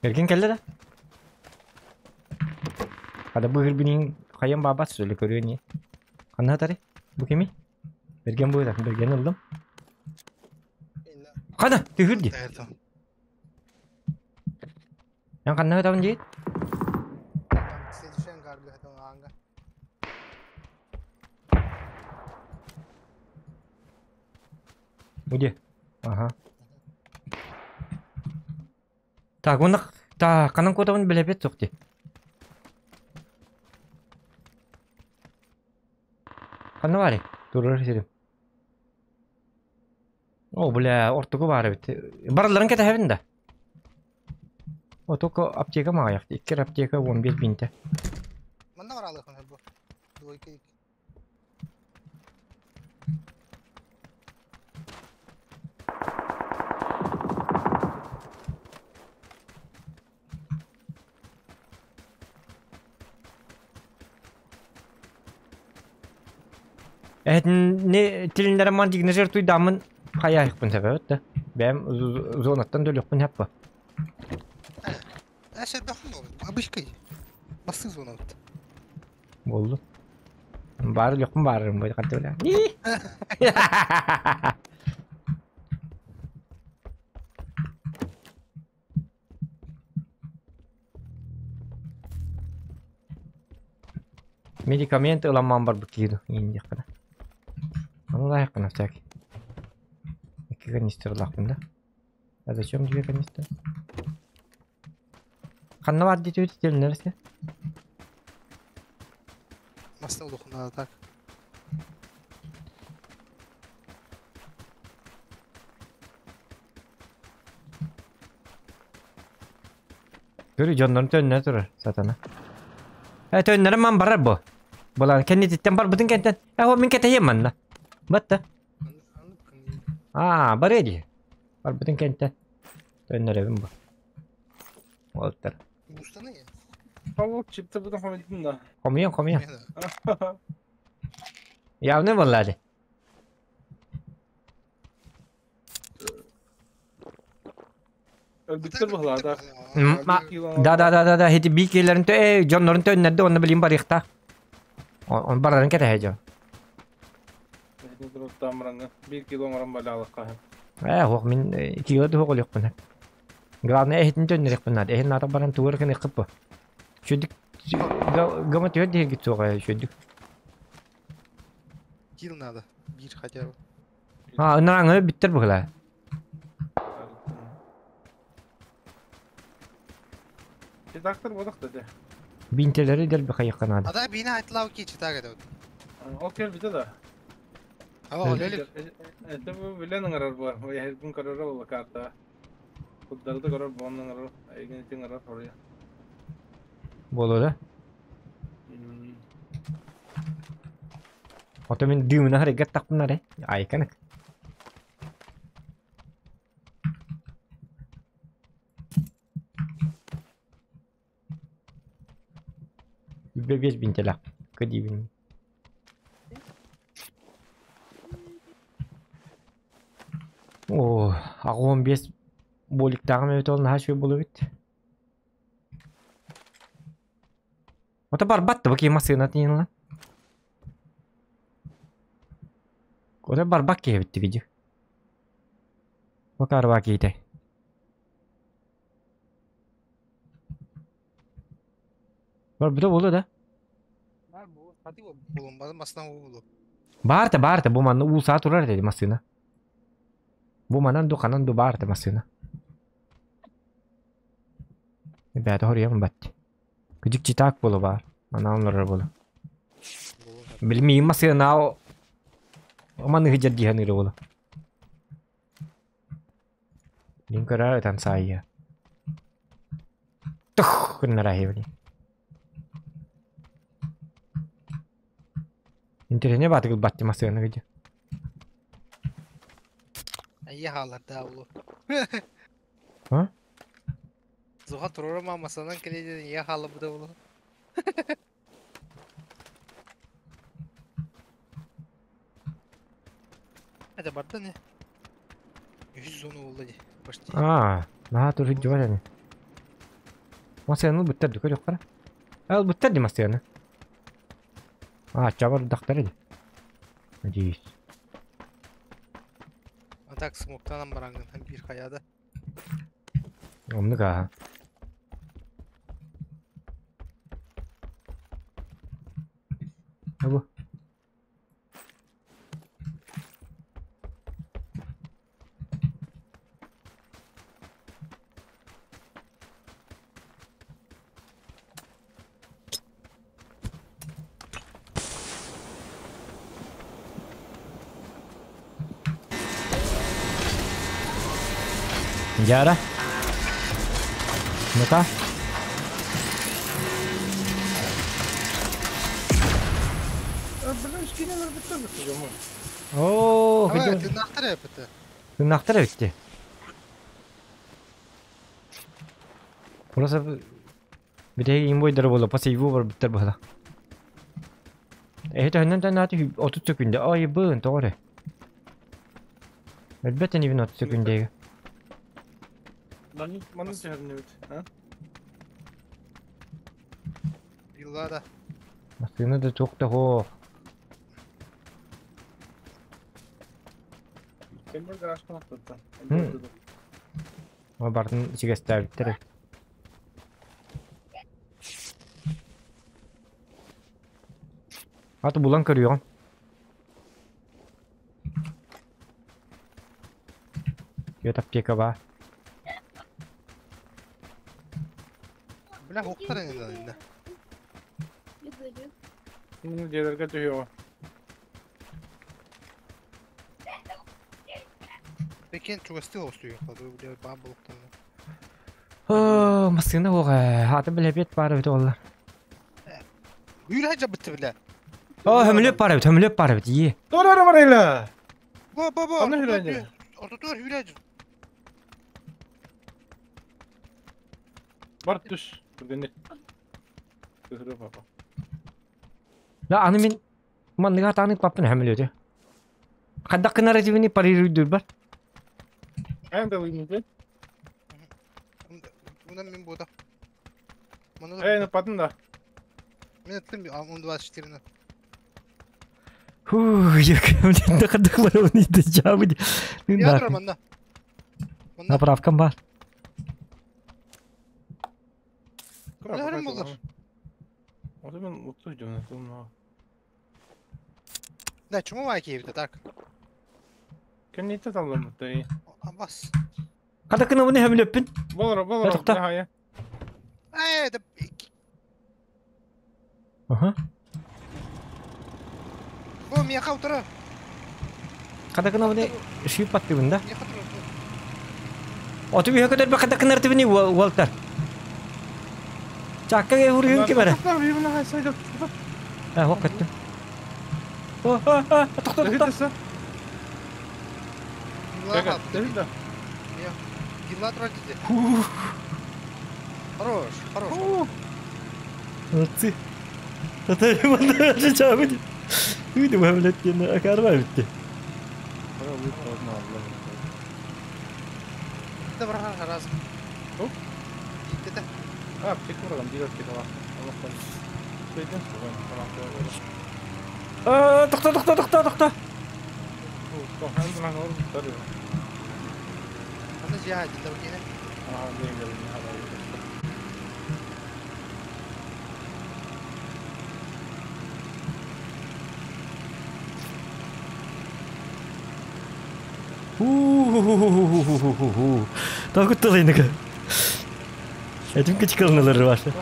Эргин кэллэ да? Хада бу бинин хайан баабат сөйлө көрүө не. Ханна атары? Бу кими? Берген буйда, берген ылдым. Хана, түһүр ди. Эн ханна ытабын диит? Где? Ага. Так, уонна та ханан куотабын билэбит суох дии. Ханна баарый? Турар сирим. О, бля, ортугу баар эбит. Баралларын кэтэһэбин да. О, только аптека маҕайах. Икки аптека 15 бинтэ. Манна баралыахын бу. Двойка ик. Эһэтини тилиннэрэн ман дигнажер туйдааммын хайаайыкпын сэбэбит да. Бэйэм зонаттан төлүөхпүн хэппа. Э, бэхун обычкай. Басты зона вот. Буоллун. Баар өлүөхпүн баарым бу ханта билэ. Медикамент ыламман барбыт киһи иин диэххинэ. Ону лаайаххына всякий. Икки канистр ылаахпын да. А зачем две канистры? Ханна бар диэтибит тилиннэрсе? Басты улухуна так. Көрү дьоннорун төннө турар сатана. Э төннөрүм ман барар бу. Булан кэннититтэн барбытын кэнтэн. Э ол мин кэтэһиэм манна. Батта. Аа, барыа дии. Барбытын кэнтэн. Төннөрөбүн бу. Уолаттар. Бустаны я. Павел чипты бутун хомуйдун да. Хомуйан, хомуйан. Явный буолла дии. Өлбүттэр быһылаата. Да да да да да хити бии киэлэрин тө э дьоннорун төннөрдө онно билин барыахтаах. Он барарын кэтэһэ дьон. Биир кило оҥорон балаалыкка. Э хуох мин кило да хуох Главное эһитин төннөрүөхпүн наада. Эһин наата баран тугар кын ыккып бу. Шүдүк гама түһэр диһигит суоҕа шүдүк. Кил надо. Бир хотя бы. А, ыныраңы бүттер быгыла. Редактор бодох да де. Бинтелери дер бихайыкка надо. А да бина айтлау ки читага да. Ол кел бите да. Ава олелик. Это бу билен ыҥырар буо. Эһиргин көрөрө буолла картаҕа. Курдары көрөр буонна ыҥырар. Эйигин ити ыҥырар хоруйа. Буолуо да? Ото мин дыымына харыгар тахпыннар айканык. Үбэ биэс бинтэлэх кыдиибин. Оо, 85 боликтааҕым эбит ол наһаа үчүгэй буолуо эбит. Ото барбат да бу киһи массыына тиийэн ылан. Ото барбат киһи эбит дии. Бу карва киһитэ. Барбыта буолуо да? Бар бу, хати булунбады масынан уу булу. Баар да баар да бу манна уу саа турар dedi массыына. Бу манан ду ханан ду баар да массыына. Ребята хоруйам бат. Күдүк читак болу баар. Манан олорор болу. Билмейм массыына Оман ыһыдьар дии саныыр болу. Мин көрө ытан саайыа. Тух гыннара иһэбин. Интэриэһинэй баатык ылбат массыына видео. Айя хааларда улу. А? Зуха турура масанан кэлиидин ийэ хаалабыта улу. Это барда не? Үһүс зона буолла дии, почти. Аа, наһаа турун дьуар эни. Массыынаны ылбыттар дуу көрүөххэ. Ылбыттар дии массыынаны. Аа, чабар дахтар ини. Надеюсь. А так смоктанан бараҥҥын биир хайа да. Оннук ааһа. Абы. Дьара. Ну-ка. Оо, Тыыннаахтар эбит. Тыыннаахтар эбит дии. Просто бүтэһик имбойдара буолла, пассиву барбыттар быһыла. Эһи төһөннөн төннааты 30 секүндэ. Ой, бын, тоҕо эрэ. Өлбөт инибин 30 секүндэгэ. Манны түһэрнибит, а? Yıllara. Массыына да туох да суох. Кембер гаражка аттыттан. Бардын сигэстээбиттэр. Аты булан көрүөҕүм. Түөрт аптека баар. Бля, уктар инде. Дьиэлэргэ түһүөҕэ. Пекин чугастыы оҕустуйуохха, бля, баан булуктанна. Оо, массыына суох ээ. Аата билэбиэт баар эбит уоллар. Үүрэ жабытты бля. Оо, хөмүлүөп баар эбит, хөмүлүөп баар эбит, ии. Туора барайла! Бо, бо, бо. Ханна хүрэнэ? Ортотугар үүрэ Бар түс. Түргэнник. Түһүрэ папа. Да, аны мин манныга атааны паппын хөмүлүөтү. Хайдах гынар этибини парируйдур бар. Эн да выйдите. Унан мин буота. Маны Эй, патын да. Мен эттим, он 24-ни. Фу, я хайдах барабын жабы. Я турар манна. Манна. Направкам бар. Көрөрүм болар. Ото мен уту жона тумна. Да, чему вай киевде так? Кемнете таллам бутты. Абас. Хайдах гынабын хөмүлүөппүн. Болор, болор. Тоқта. Хая. Эй, да Аха. Бу мияха утара. Хадакына шип паттыбын да. Оту бүйө көтөр бакадакынар тибини уолтар. Чакка уруйун кимere. Э, хок көттүм. Тохто, тохто. Хорош, хорош. Молодцы. Татары Үйді мөмлеттен акарба бітті. Тоқта, тоқта, тоқта, тоқта. Ху-ху-ху-ху-ху-ху. Тагыттылайныка. Этим кычкалналары ваша.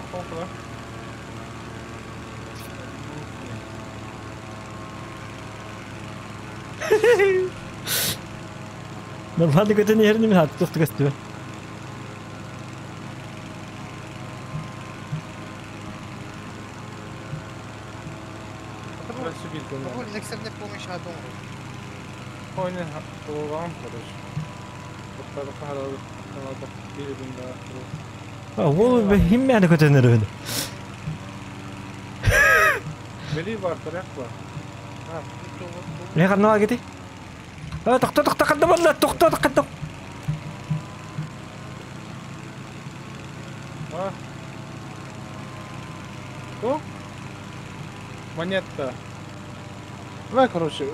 Нормально көтен еріне мен атты тоқты көстіме. Ол химмәне көтенер өне. Бели бар, тарак бар. Не қанна кети? А, тоқта, тоқта, қанда барла, тоқта, тоқта. А. О? Монета. Давай, короче.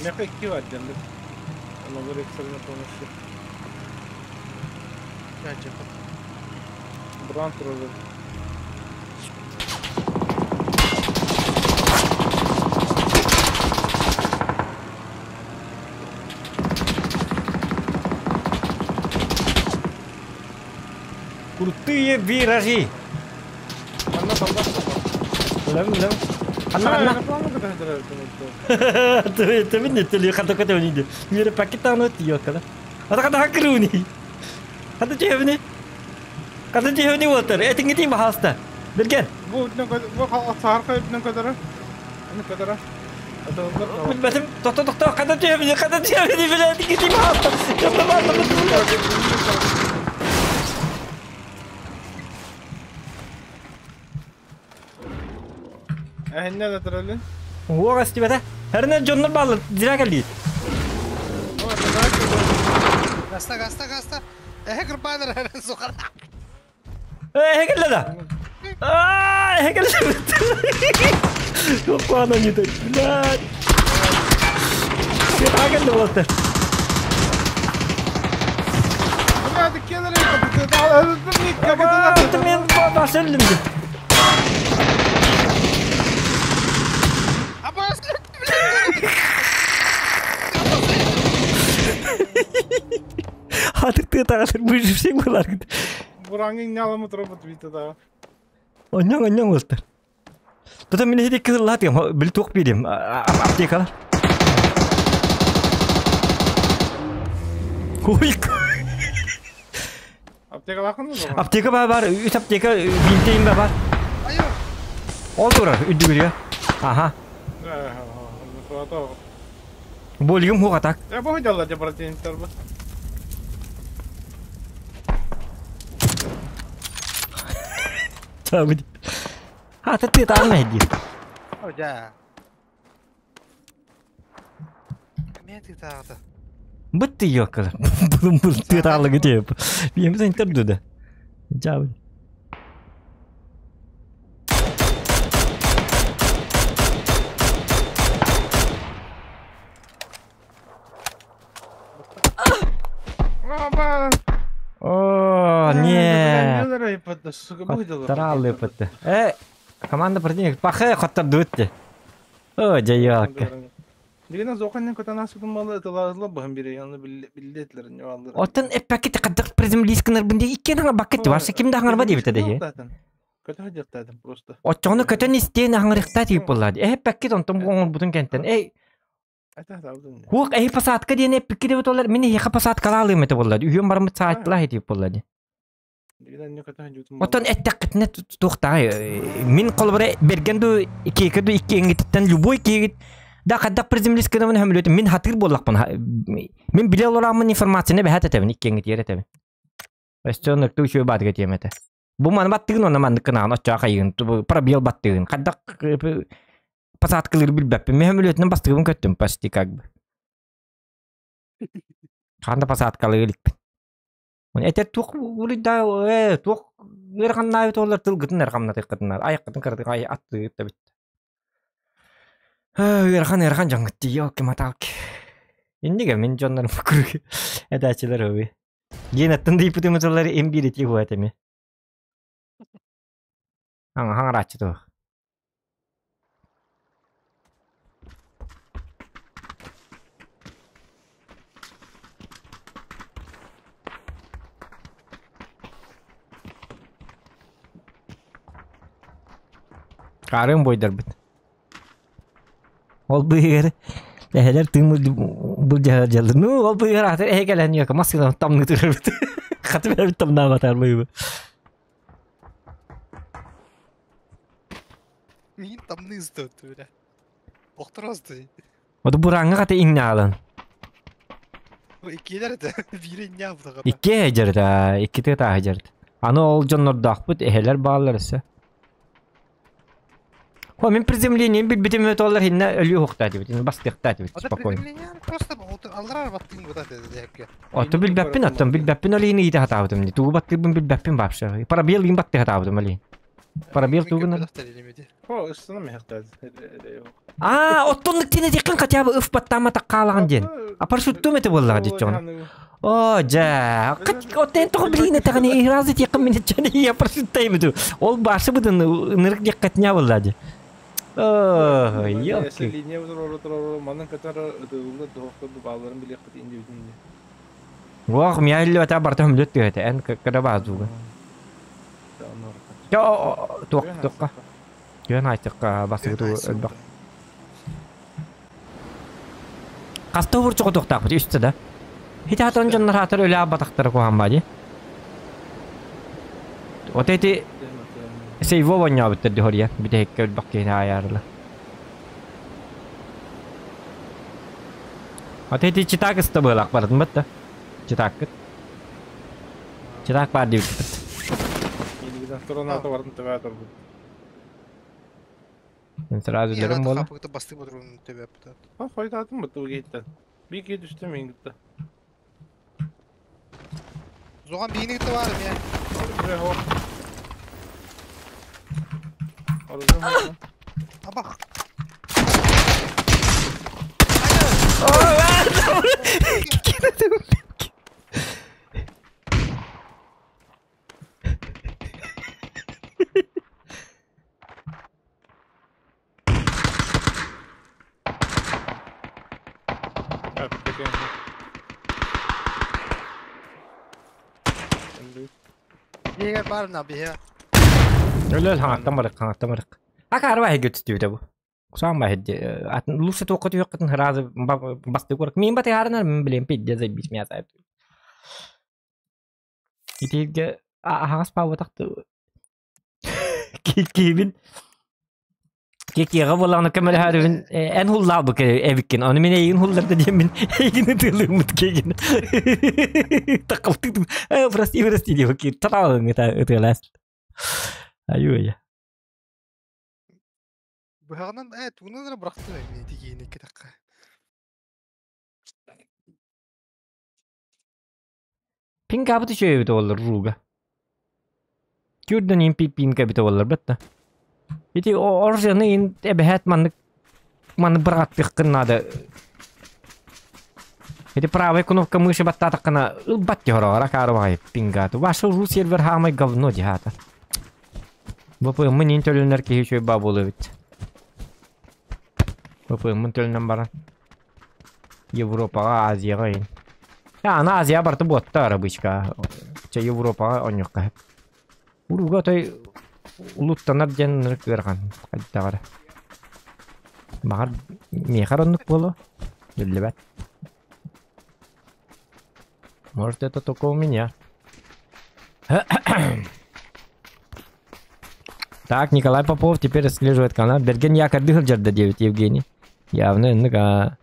Мягко кивать, дем. Она говорит, помощи. Бран троллер. Крутые виражи. Лем, лем. Анна, анна. Ты меня ты хата ката уни. Мире пакетано тиё кала. Ата ката хакруни. Хата чевни. Хата чевни уотер. Этин гити махаста. Берген. Бу бу сарка ибн кадара. Аны кадара. Бәтем тохто тохто хата чевни хата чевни биле этин гити махаста. Япта барда. Әһинне дә төрөлүн. Уога стибете. Herне жоннор балы зира келди. Гаста, гаста, гаста. Эхе кырбаныр сухар. Э, хекелле да. А, хекелле. Копана не так. Блядь. Хекелле болду. Блядь, келер Мен басылдым. Хатыкты тағалар выживший булар. Бураңың наламы робот бит да. Оньяң оньяң болду. Тата мен хеде кызыл латым, бил тук берем. Аптекалар. Ой. Аптека лакын mı? Аптека бар бар, үч аптека бинтейим бар. Айо. Ол турар, үдүгүрү. Аха. Болигим хугатак. Я бу жалла жабратинтер бу. Чабы. А, ты там найди. О, да. Мен ты тағды. Бытты ёкала. Булум бул ты талы где. Бем сен тердү да. Чабы. О, не. Таралы пытты. Э, команда противник пахы хоттар дүтті. О, жайалка. Дигена зоқаннан көтәнә сүтін малы тылазлы быһын бире яны биллетлер не алды. Оттан эппакет каддак приземлисканар бинде иккен аңа бакет варса кимде аңар ба деп де. Көтө сылдьыахтаатым просто. Оччоҕуна көтөн истиэн аһаҥырыахтаа тиийип буоллаа дии. Эһэппэккит онтон бу оҥорбутун кэнтэн. Эй, Хуох эһи посадка диэн эппикки дебит олар мин эһиэхэ посадкалаалыым этэ буолла. Үһүөн барыммыт саайтылаах этип буолла дии. Оттон эттэххитинэ туохтааҕый мин холобура бэргэн ду киэкэ ду икки эҥититтэн любой киэгит да хайдах приземлись гынабын хөмүлүөтүм мин хатыыр буоллахпын мин билэ олорааммын информацияны бэһэт этэбин икки эҥитигэр этэбин өссө оннуктуу үчүгэй баатыга тиэм этэ бу маны баттыгын уонна маннык гынаҕын оччоҕо хайыгын пробел баттыгын хайдах посадкалыыр билбэппин мен хөмүлүөтүнэн бастыгыбын көттүм почти как бы хаан да посадкалыы иликпин Этэр туох уруйдаа ээ туох ыараханнаабыт буоллар тылгытын эрэ хамнатыаххытынаар айаххытын кыратык аттыгыт да бүттэ. Ыарахан ыарахан дьоҥҥут дии елки-маталки. Иннигэ мин дьоннорум куруук этээччилэр үһү. Генаттан дыйпытым тыллары им биир ити хуа этими. Хаҥарааччы туох. Хаарыан буойдарбыт. Ол быыһыгар эһэлэр тыын былдьаһар дьаллар. Ну, ол быыһыгар аатыр эһэ кэлэн йока массыынан тамныы турарбыт. Хаты бэрэбит тамнаабатар быыбы. Миин тамныыз да бля. Охтороос да. Оду бураҥҥа хата иҥнэҕалан. Иккилэр этэ. Биири инньэ абытаҕа. Икки эһэдьэрит икки тыатааһы дьэрит. Аны ол дьоннордоохпут эһэлэр бааллар өссө. О, мин приземлением билбитим өтөллөр хиннэ өлүү хуохтаа дибит, бастыахтаа дибит спокойно. Просто аллараар баттыын бута дээпке. Ото билбэппин оттон билбэппин олиини иитэ хатаабытым дии. Тугу баттыырбын билбэппин вообще. Пробел иин баттыы хатаабытым олиин. Пробел тугунан. О, ыстана мехтад. Аа, оттоннук тине тиккин хотя бы ыф баттааматах хаалаҕын диэн. А парашюттуум этэ буоллаҕа диччоҕун. Оо, дьэ, оттен тоҕо билиин этэҕини разы тиэххин мин иччэни я парашюттайым эту. Ол башы быдын ынырык диэххэтиня буолла дии. Оо, ёлки. Линия турору манан көтөр ытыллы дохтор бааларын билиэхпит индивидуальный. Уох, мия иллэ барта хөмлөт түһэтэ эн кыра баазууга. Туох туохха. Түөн айтыкка басыгыту өлбөх. Хаста уурчуку туохтаахпыт үстэ да. Хити хатан дьоннор хаатар өлө абатахтара куһаан баа дии. Вот эти сейво вонньообуттар ди хорья бүтэһиккэ өлбөх киһини аайаарыла. Вот эти читак ыста быалаах барытын батта. Читаккыт. Читак баар диэбиппит. Мен сразу дөрөм буола. Басты бодрун төбөппүт. А хойдаатым бу тугиттан. Би ки түстүм мен гытта. Зоған биини гытта бар эмиэ. Абах. Биһиги баар на биһиги. Өлөл хаҥаттан барык, хаҥаттан барык. Акаарба эһиги түстүбүтэ бу. Кусаан баһидди. Атын лучше туохха түһүөххүтүн сразу бастыы курак. Мин батыһаарынар мин билем пиздец заебись меня сайт. Итииргэ аһаҕас паабатах киһибин Киэҕэ буоллаҕына көмөлөһөрүбүн эн хуллаабыт эбиккин ону мин эйигин хулларда диэммин эйигин ытыалыыммыт киэгин такалтык прости прости диэбикки тараалыҥ ытыалаас аюя Быһаҕынан ээ тугунан эрэ бырахтым эмиэ тигиини кэтэххэ. Пинкабыт үчүгэй эбитэ буоллар рууга. Күрдэн иин пинка эбитэ буоллар бытта. Ити оружиены иин эбэһээт маннык маннык быраҕаттыаххын наада. Ити правая кнопка мыши баттаатаххына ылбат дии хороҕор акаары баҕайы пингааты. Ваша ру сервер хаамай говно дии хаата. ВПМ-мын иин төлөнөр киһи үчүгэй баа буолуо эбит. ВПМ-мын төлөнөн баран. Европаҕа, Азияҕа иһин. Аны Азия барыта буотта арабычка. Чэ Европаҕа онньуохха сөп. Уруга той Улуттанар диэн ынырык ыарахан хайдах эрэ. Баҕар миэхэ эрэ оннук буолуо, биллибэт. Может это только у меня. Так, Николай Попов теперь отслеживает канал. Берген якорды сылдьар диэбит Евгений. Явно инник а.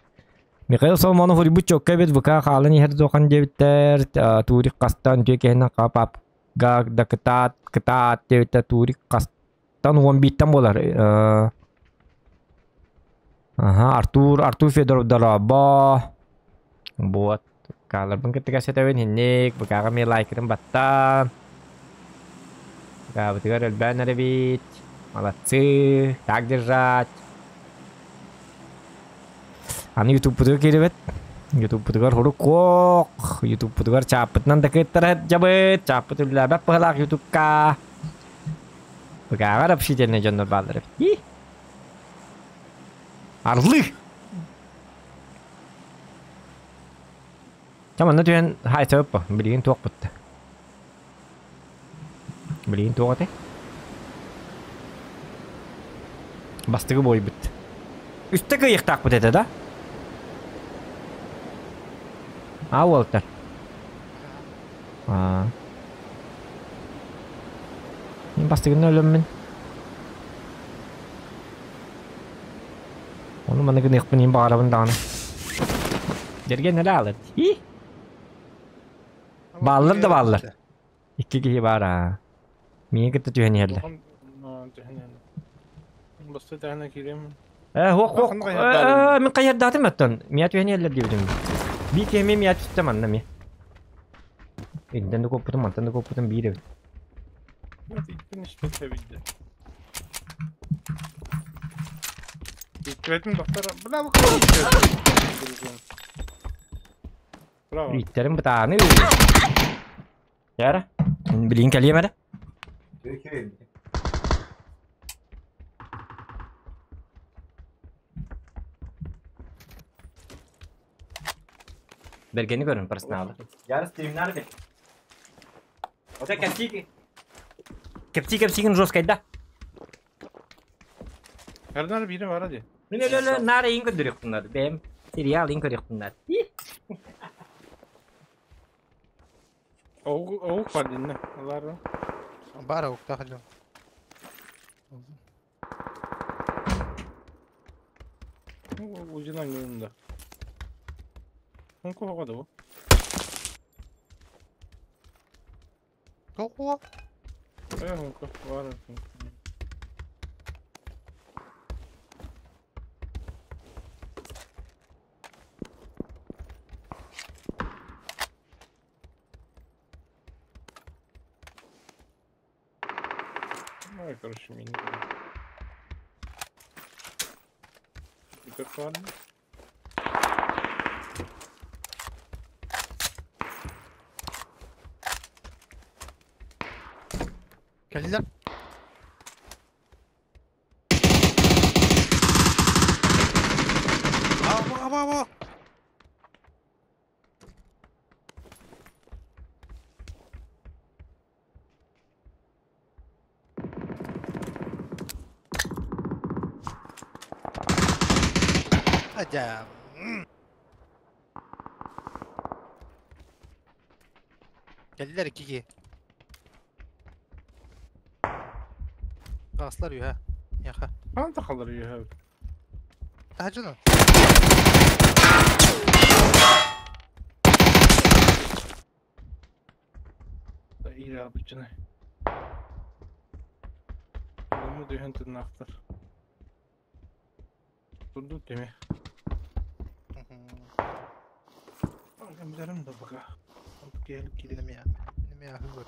Михаил Соломонов урбут чокка эбит ВК хаалан иһэр дуохан диэбиттэр. Турик хастан үтүө киһинэн хапап га да кытаат кытаат диэбиттэр Турик хастан уон бииртэн буолар. Аха, Артур, Артур Федоров дорообо. Вот. Кааларбын кытта кэпсэтэбин инник, быкааҕа эмиэ лайкытын баттаан. Быкаабытыгар элбээн эрэбит. Молодцы, так держать. Аны ютубпутугар киирибит. Ютубпутугар хурук Ютубпутугар чааппытынан да кыттара сылдьабыт. Чааппыт үллээбэт быһылаах ютубка. Быкааҕар общительный дьоннор бааллар эбит. Орлы! Чэ манна түһэн хаайсабыт билигин туох бутта. Билигин туох этэй? Бастакы буойбут. Үстэ кыайыахтаахпыт этэ да? А уолтар. Аа. Мин бастыгын өлөммүн. Ону маны гыныахпын иһин баҕарабын даҕаны. Дьэргэн эрэ аалар. И? Бааллар да бааллар. Икки киһи баар аа. Миигин кытта түһэн иһэллэр. Баста тэһэнэ киириэм. Ээ, хуох хуох. Ээ, мин хайардаатым оттон. Миа түһэн иһэллэр диэбитим. Биир киһи эмиэ миа түстэ манна эмиэ. Интэн да куоппутум, мантан да куоппутум биир эбит. Ииттэрим бытааны. Яра, билигин кэлиэм эрэ. Бэргэни көрүн персоналы. Яра стримнар бит. Ота кэпсии кэпсии кэпсиигин жесткайда. Эрнар биирэ бара дии. Мин өлө наар эйин көрдөрүөхтуннар. Бэйэм сериал ин көрүөхтуннар. Оҕук бар динне. Алар. Бар оҕуктаах дьон. Узина да. Хонко хоҕо да бу. Тоҕо? Э хонко бар. Ну, короче, мини. Как ладно. Кэллилэр. Аба, аба, аба! Адьа. Кэллилэр икки Таҕыстылар үөһэ. Миэхэ. Хаан тахалар үөһэ. Таһдьыны. Иирээбитчини. Онну түһэн тыннаахтар. Турдут теми. Кэмдэрим да бака. Киһилик киирин. Немя. Немя хыбыр.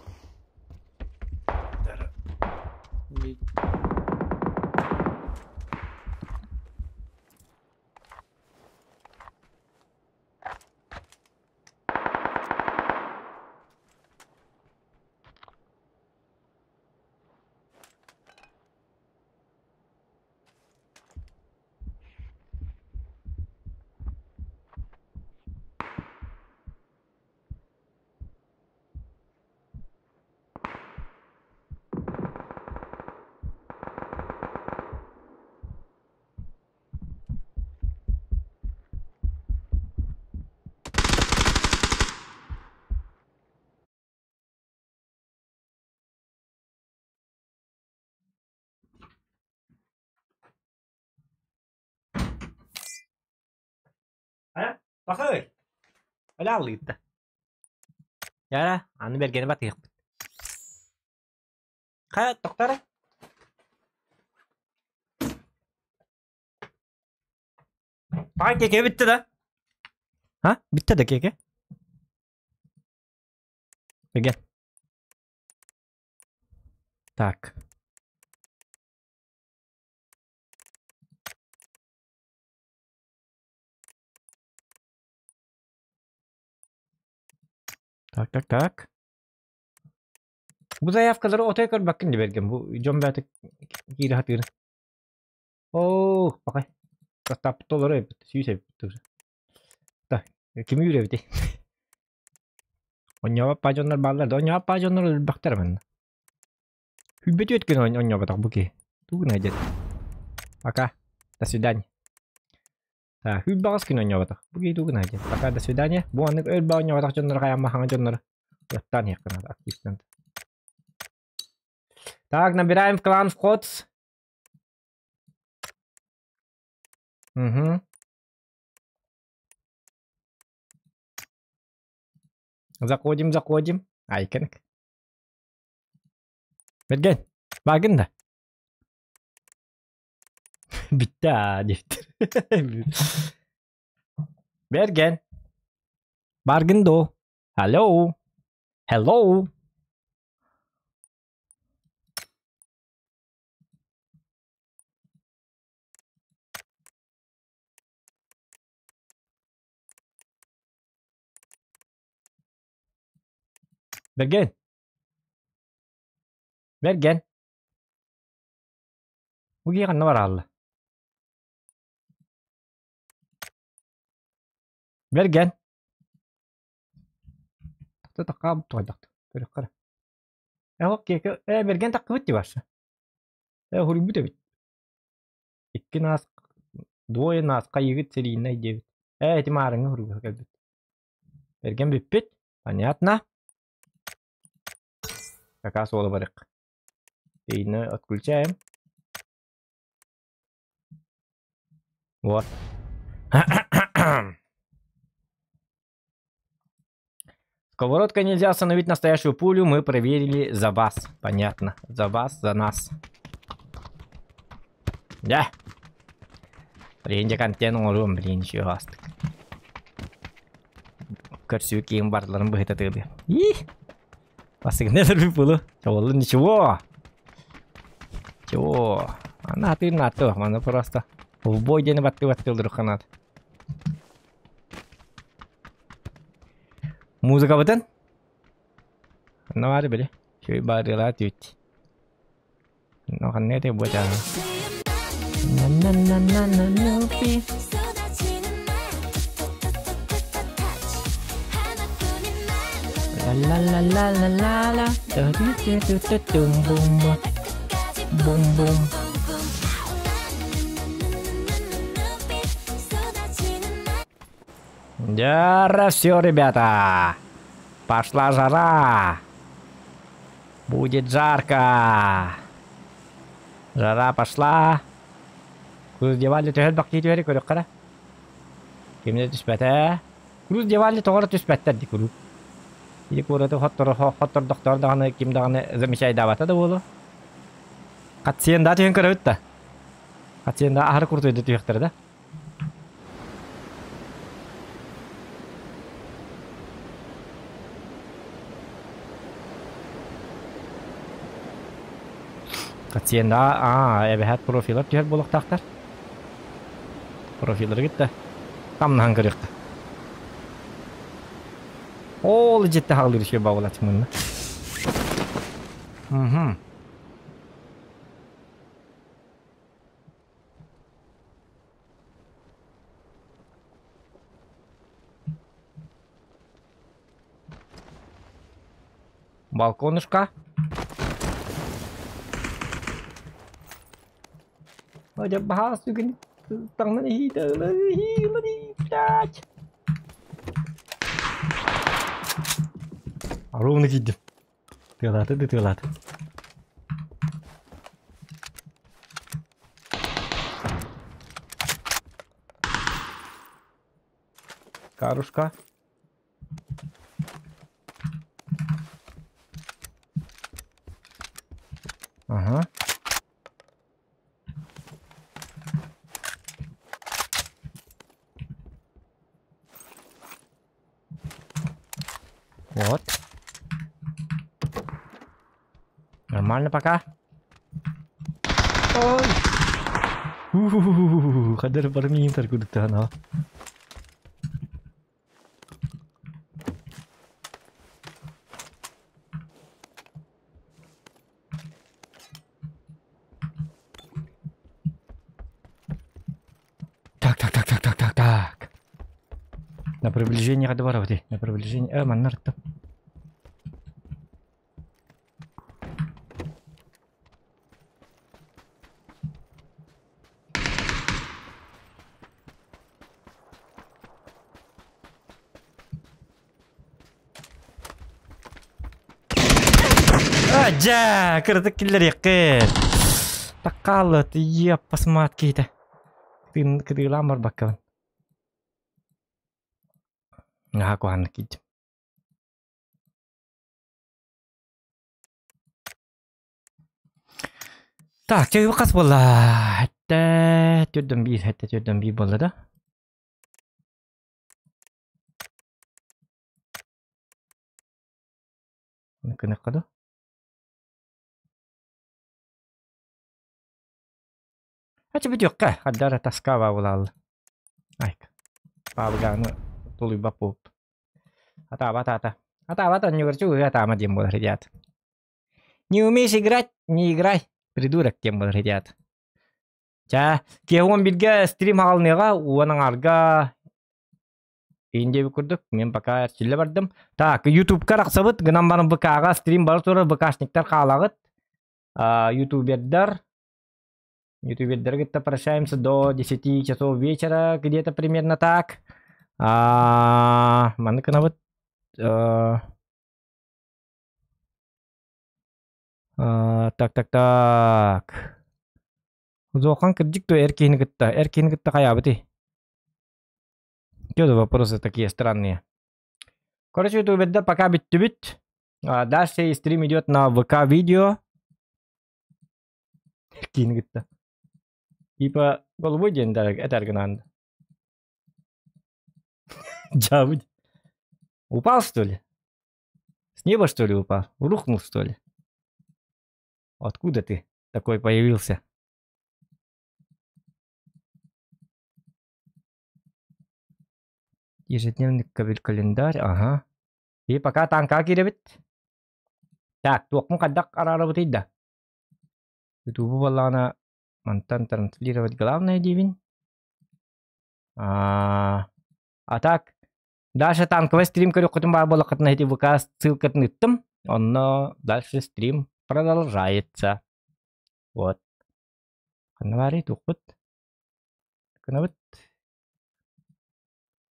Пахай! Өлө аллыытта. Яра, аны бэргэни батыахпыт. Хайа, тоқтара? Пахай кеке битті да? А? Битті да кеке? Берген. Так. Так, так, так. Бу заявкалары отой көрбөккүн диберген. Бу дьон бэйэтэ киирэ сатыыр. Оо, пакай. Таппыт толору эбит, сүүс эбит уже. Так, кими үүрэбитий? Онньообот паа дьоннор бааллар да, онньообот паа дьоннор өлбөхтөр манна. Хүлбэт үөткүн онньоботох бу киһи. Тугу гына Пока. До свидания. Так, хүлбэҕис күн онньоботох. Бу киһи тугу гына Пока, до свидания. Бу аннык өлбө онньоботох дьоннор хайамма хаҥа дьоннор. Яттан иһэххэ надо, активно. Так, набираем в клан вход. Угу. Заходим, заходим. Айкенк. Берген. Багын да. Bitti диэбиттэр. Берген. Баргын до. Алло. Hello. Берген. Берген. Бу киһи ханна бараалла? Берген. Тахта такка туайдахта. Көрөххө. Э окей, э Берген таккыбыт дии барса. Э хуруйбут эбит. Икки нас двое нас хайыгыт серийнай диэбит. Э ити маарыҥҥа хуруйга кэлбит. Берген бүппүт. Понятно. Кака суола барык. Ейны отключаем. Вот. Сковородкой нельзя остановить настоящую пулю, мы проверили за вас. Понятно. За вас, за нас. Да. Блин, контент оҥоруом, блин, еще астык. Көрсүү киин барларын быһыта тыылы. И! Басыгын булу. Чоолу ничего. Чего? Ана ты на то, мана просто в бой дени батты батты ханат. Музыка бытын? Ну, били. Шуй барыла түт. Ну, ханне те боча. На-на-на-на-на-на-пи. Ла-ла-ла-ла-ла-ла. Ту-ту-ту-ту-тум-бум. Бум-бум. Да, все, ребята. Пошла жара. Будет жарко. Жара пошла. Куз девали төһөр бакки түһәри көрөк кара. Кимне түспәтә? Круз девали тоғыр түспәттер ди куру. Или кураты хоттор хоттор доктор даганы ким даганы замечай давата да болу. Катсиен да түһен көрөбүт да. Катсиен да ахыр куртуйду түһектер да. Катсиен да а эбэхат профилар түһэр болуктаактар. Профилар гитте. Тамнахан көрөктө. Ол жетте хаалыр еще бабылат мынна. Угу. Балконушка. Ой, бахас түгін таңнан блядь. Ровно кидим. Тылаты, ты тылаты. Карушка. Ага. Вот. Нормально пока. Ой. Хадыр бармиин таргудуктаана. Так, так, так, так, так, так, так. На приближение хадыбар бити. На приближение. Э, манна ырыттым. Дьэ, кыратык киллэриэххин. Таккааллыт, иэппас маат киһитэ. Тыын кытыылаан барбаккабын. Наһаа куһаҕаннык киирдим. Так, чэ хас буолла? Хэттэ түрдөн биир, хэттэ түрдөн биир буолла да? Кыныкка да? Ачы бүтүөххэ, хардара таска баабылаалла. Айк. Баабыгааны тулуйбат буолуп. Атаабат аата. Атаабат анньыгырчы уһу атаама диэн буолар ребят. Не умеешь играть, не играй, придурок диэн буолар ребят. Ча, киэһэ 11-гэ стрим хаалыныаҕа, уон аҥаарга Иин диэбит курдук, мин пока эрчиллэ бардым. Так, Ютубка арахсабыт, гынан баран ВК-ҕа стрим бара турар, ВКшниктар хаалаҕыт. Ютубердар, ютубердары кытта прощаемся до 10 часов вечера, где-то примерно так. Маннык гынабыт. Так, так, так. Зохан кырдьык дуо эр киһини кытта? Эр киһини кытта хайаабытый? Что за вопросы такие странные? Короче, ютубердар пока бүттүбүт. Дальше стрим идет на ВК-видео. Киин кытта. Типа голубой диэн этэр гынан. Дьаабы. Упал, что ли? С неба, что ли, упал? Рухнул, что ли? Откуда ты такой появился? Ежедневный календарь, ага. И пока танка киирэбит. Так, туохпун хайдах араарабытый да? Ютубу буоллаҕына мантан транслировать главное диибин. А, а так, дальше танковый стрим көрүөххүтүн баар буоллаххытына ити ВК ссылкатын ыыттым. Онно дальше стрим продолжается. Вот. Ханна баарый туохпут? Гынабыт.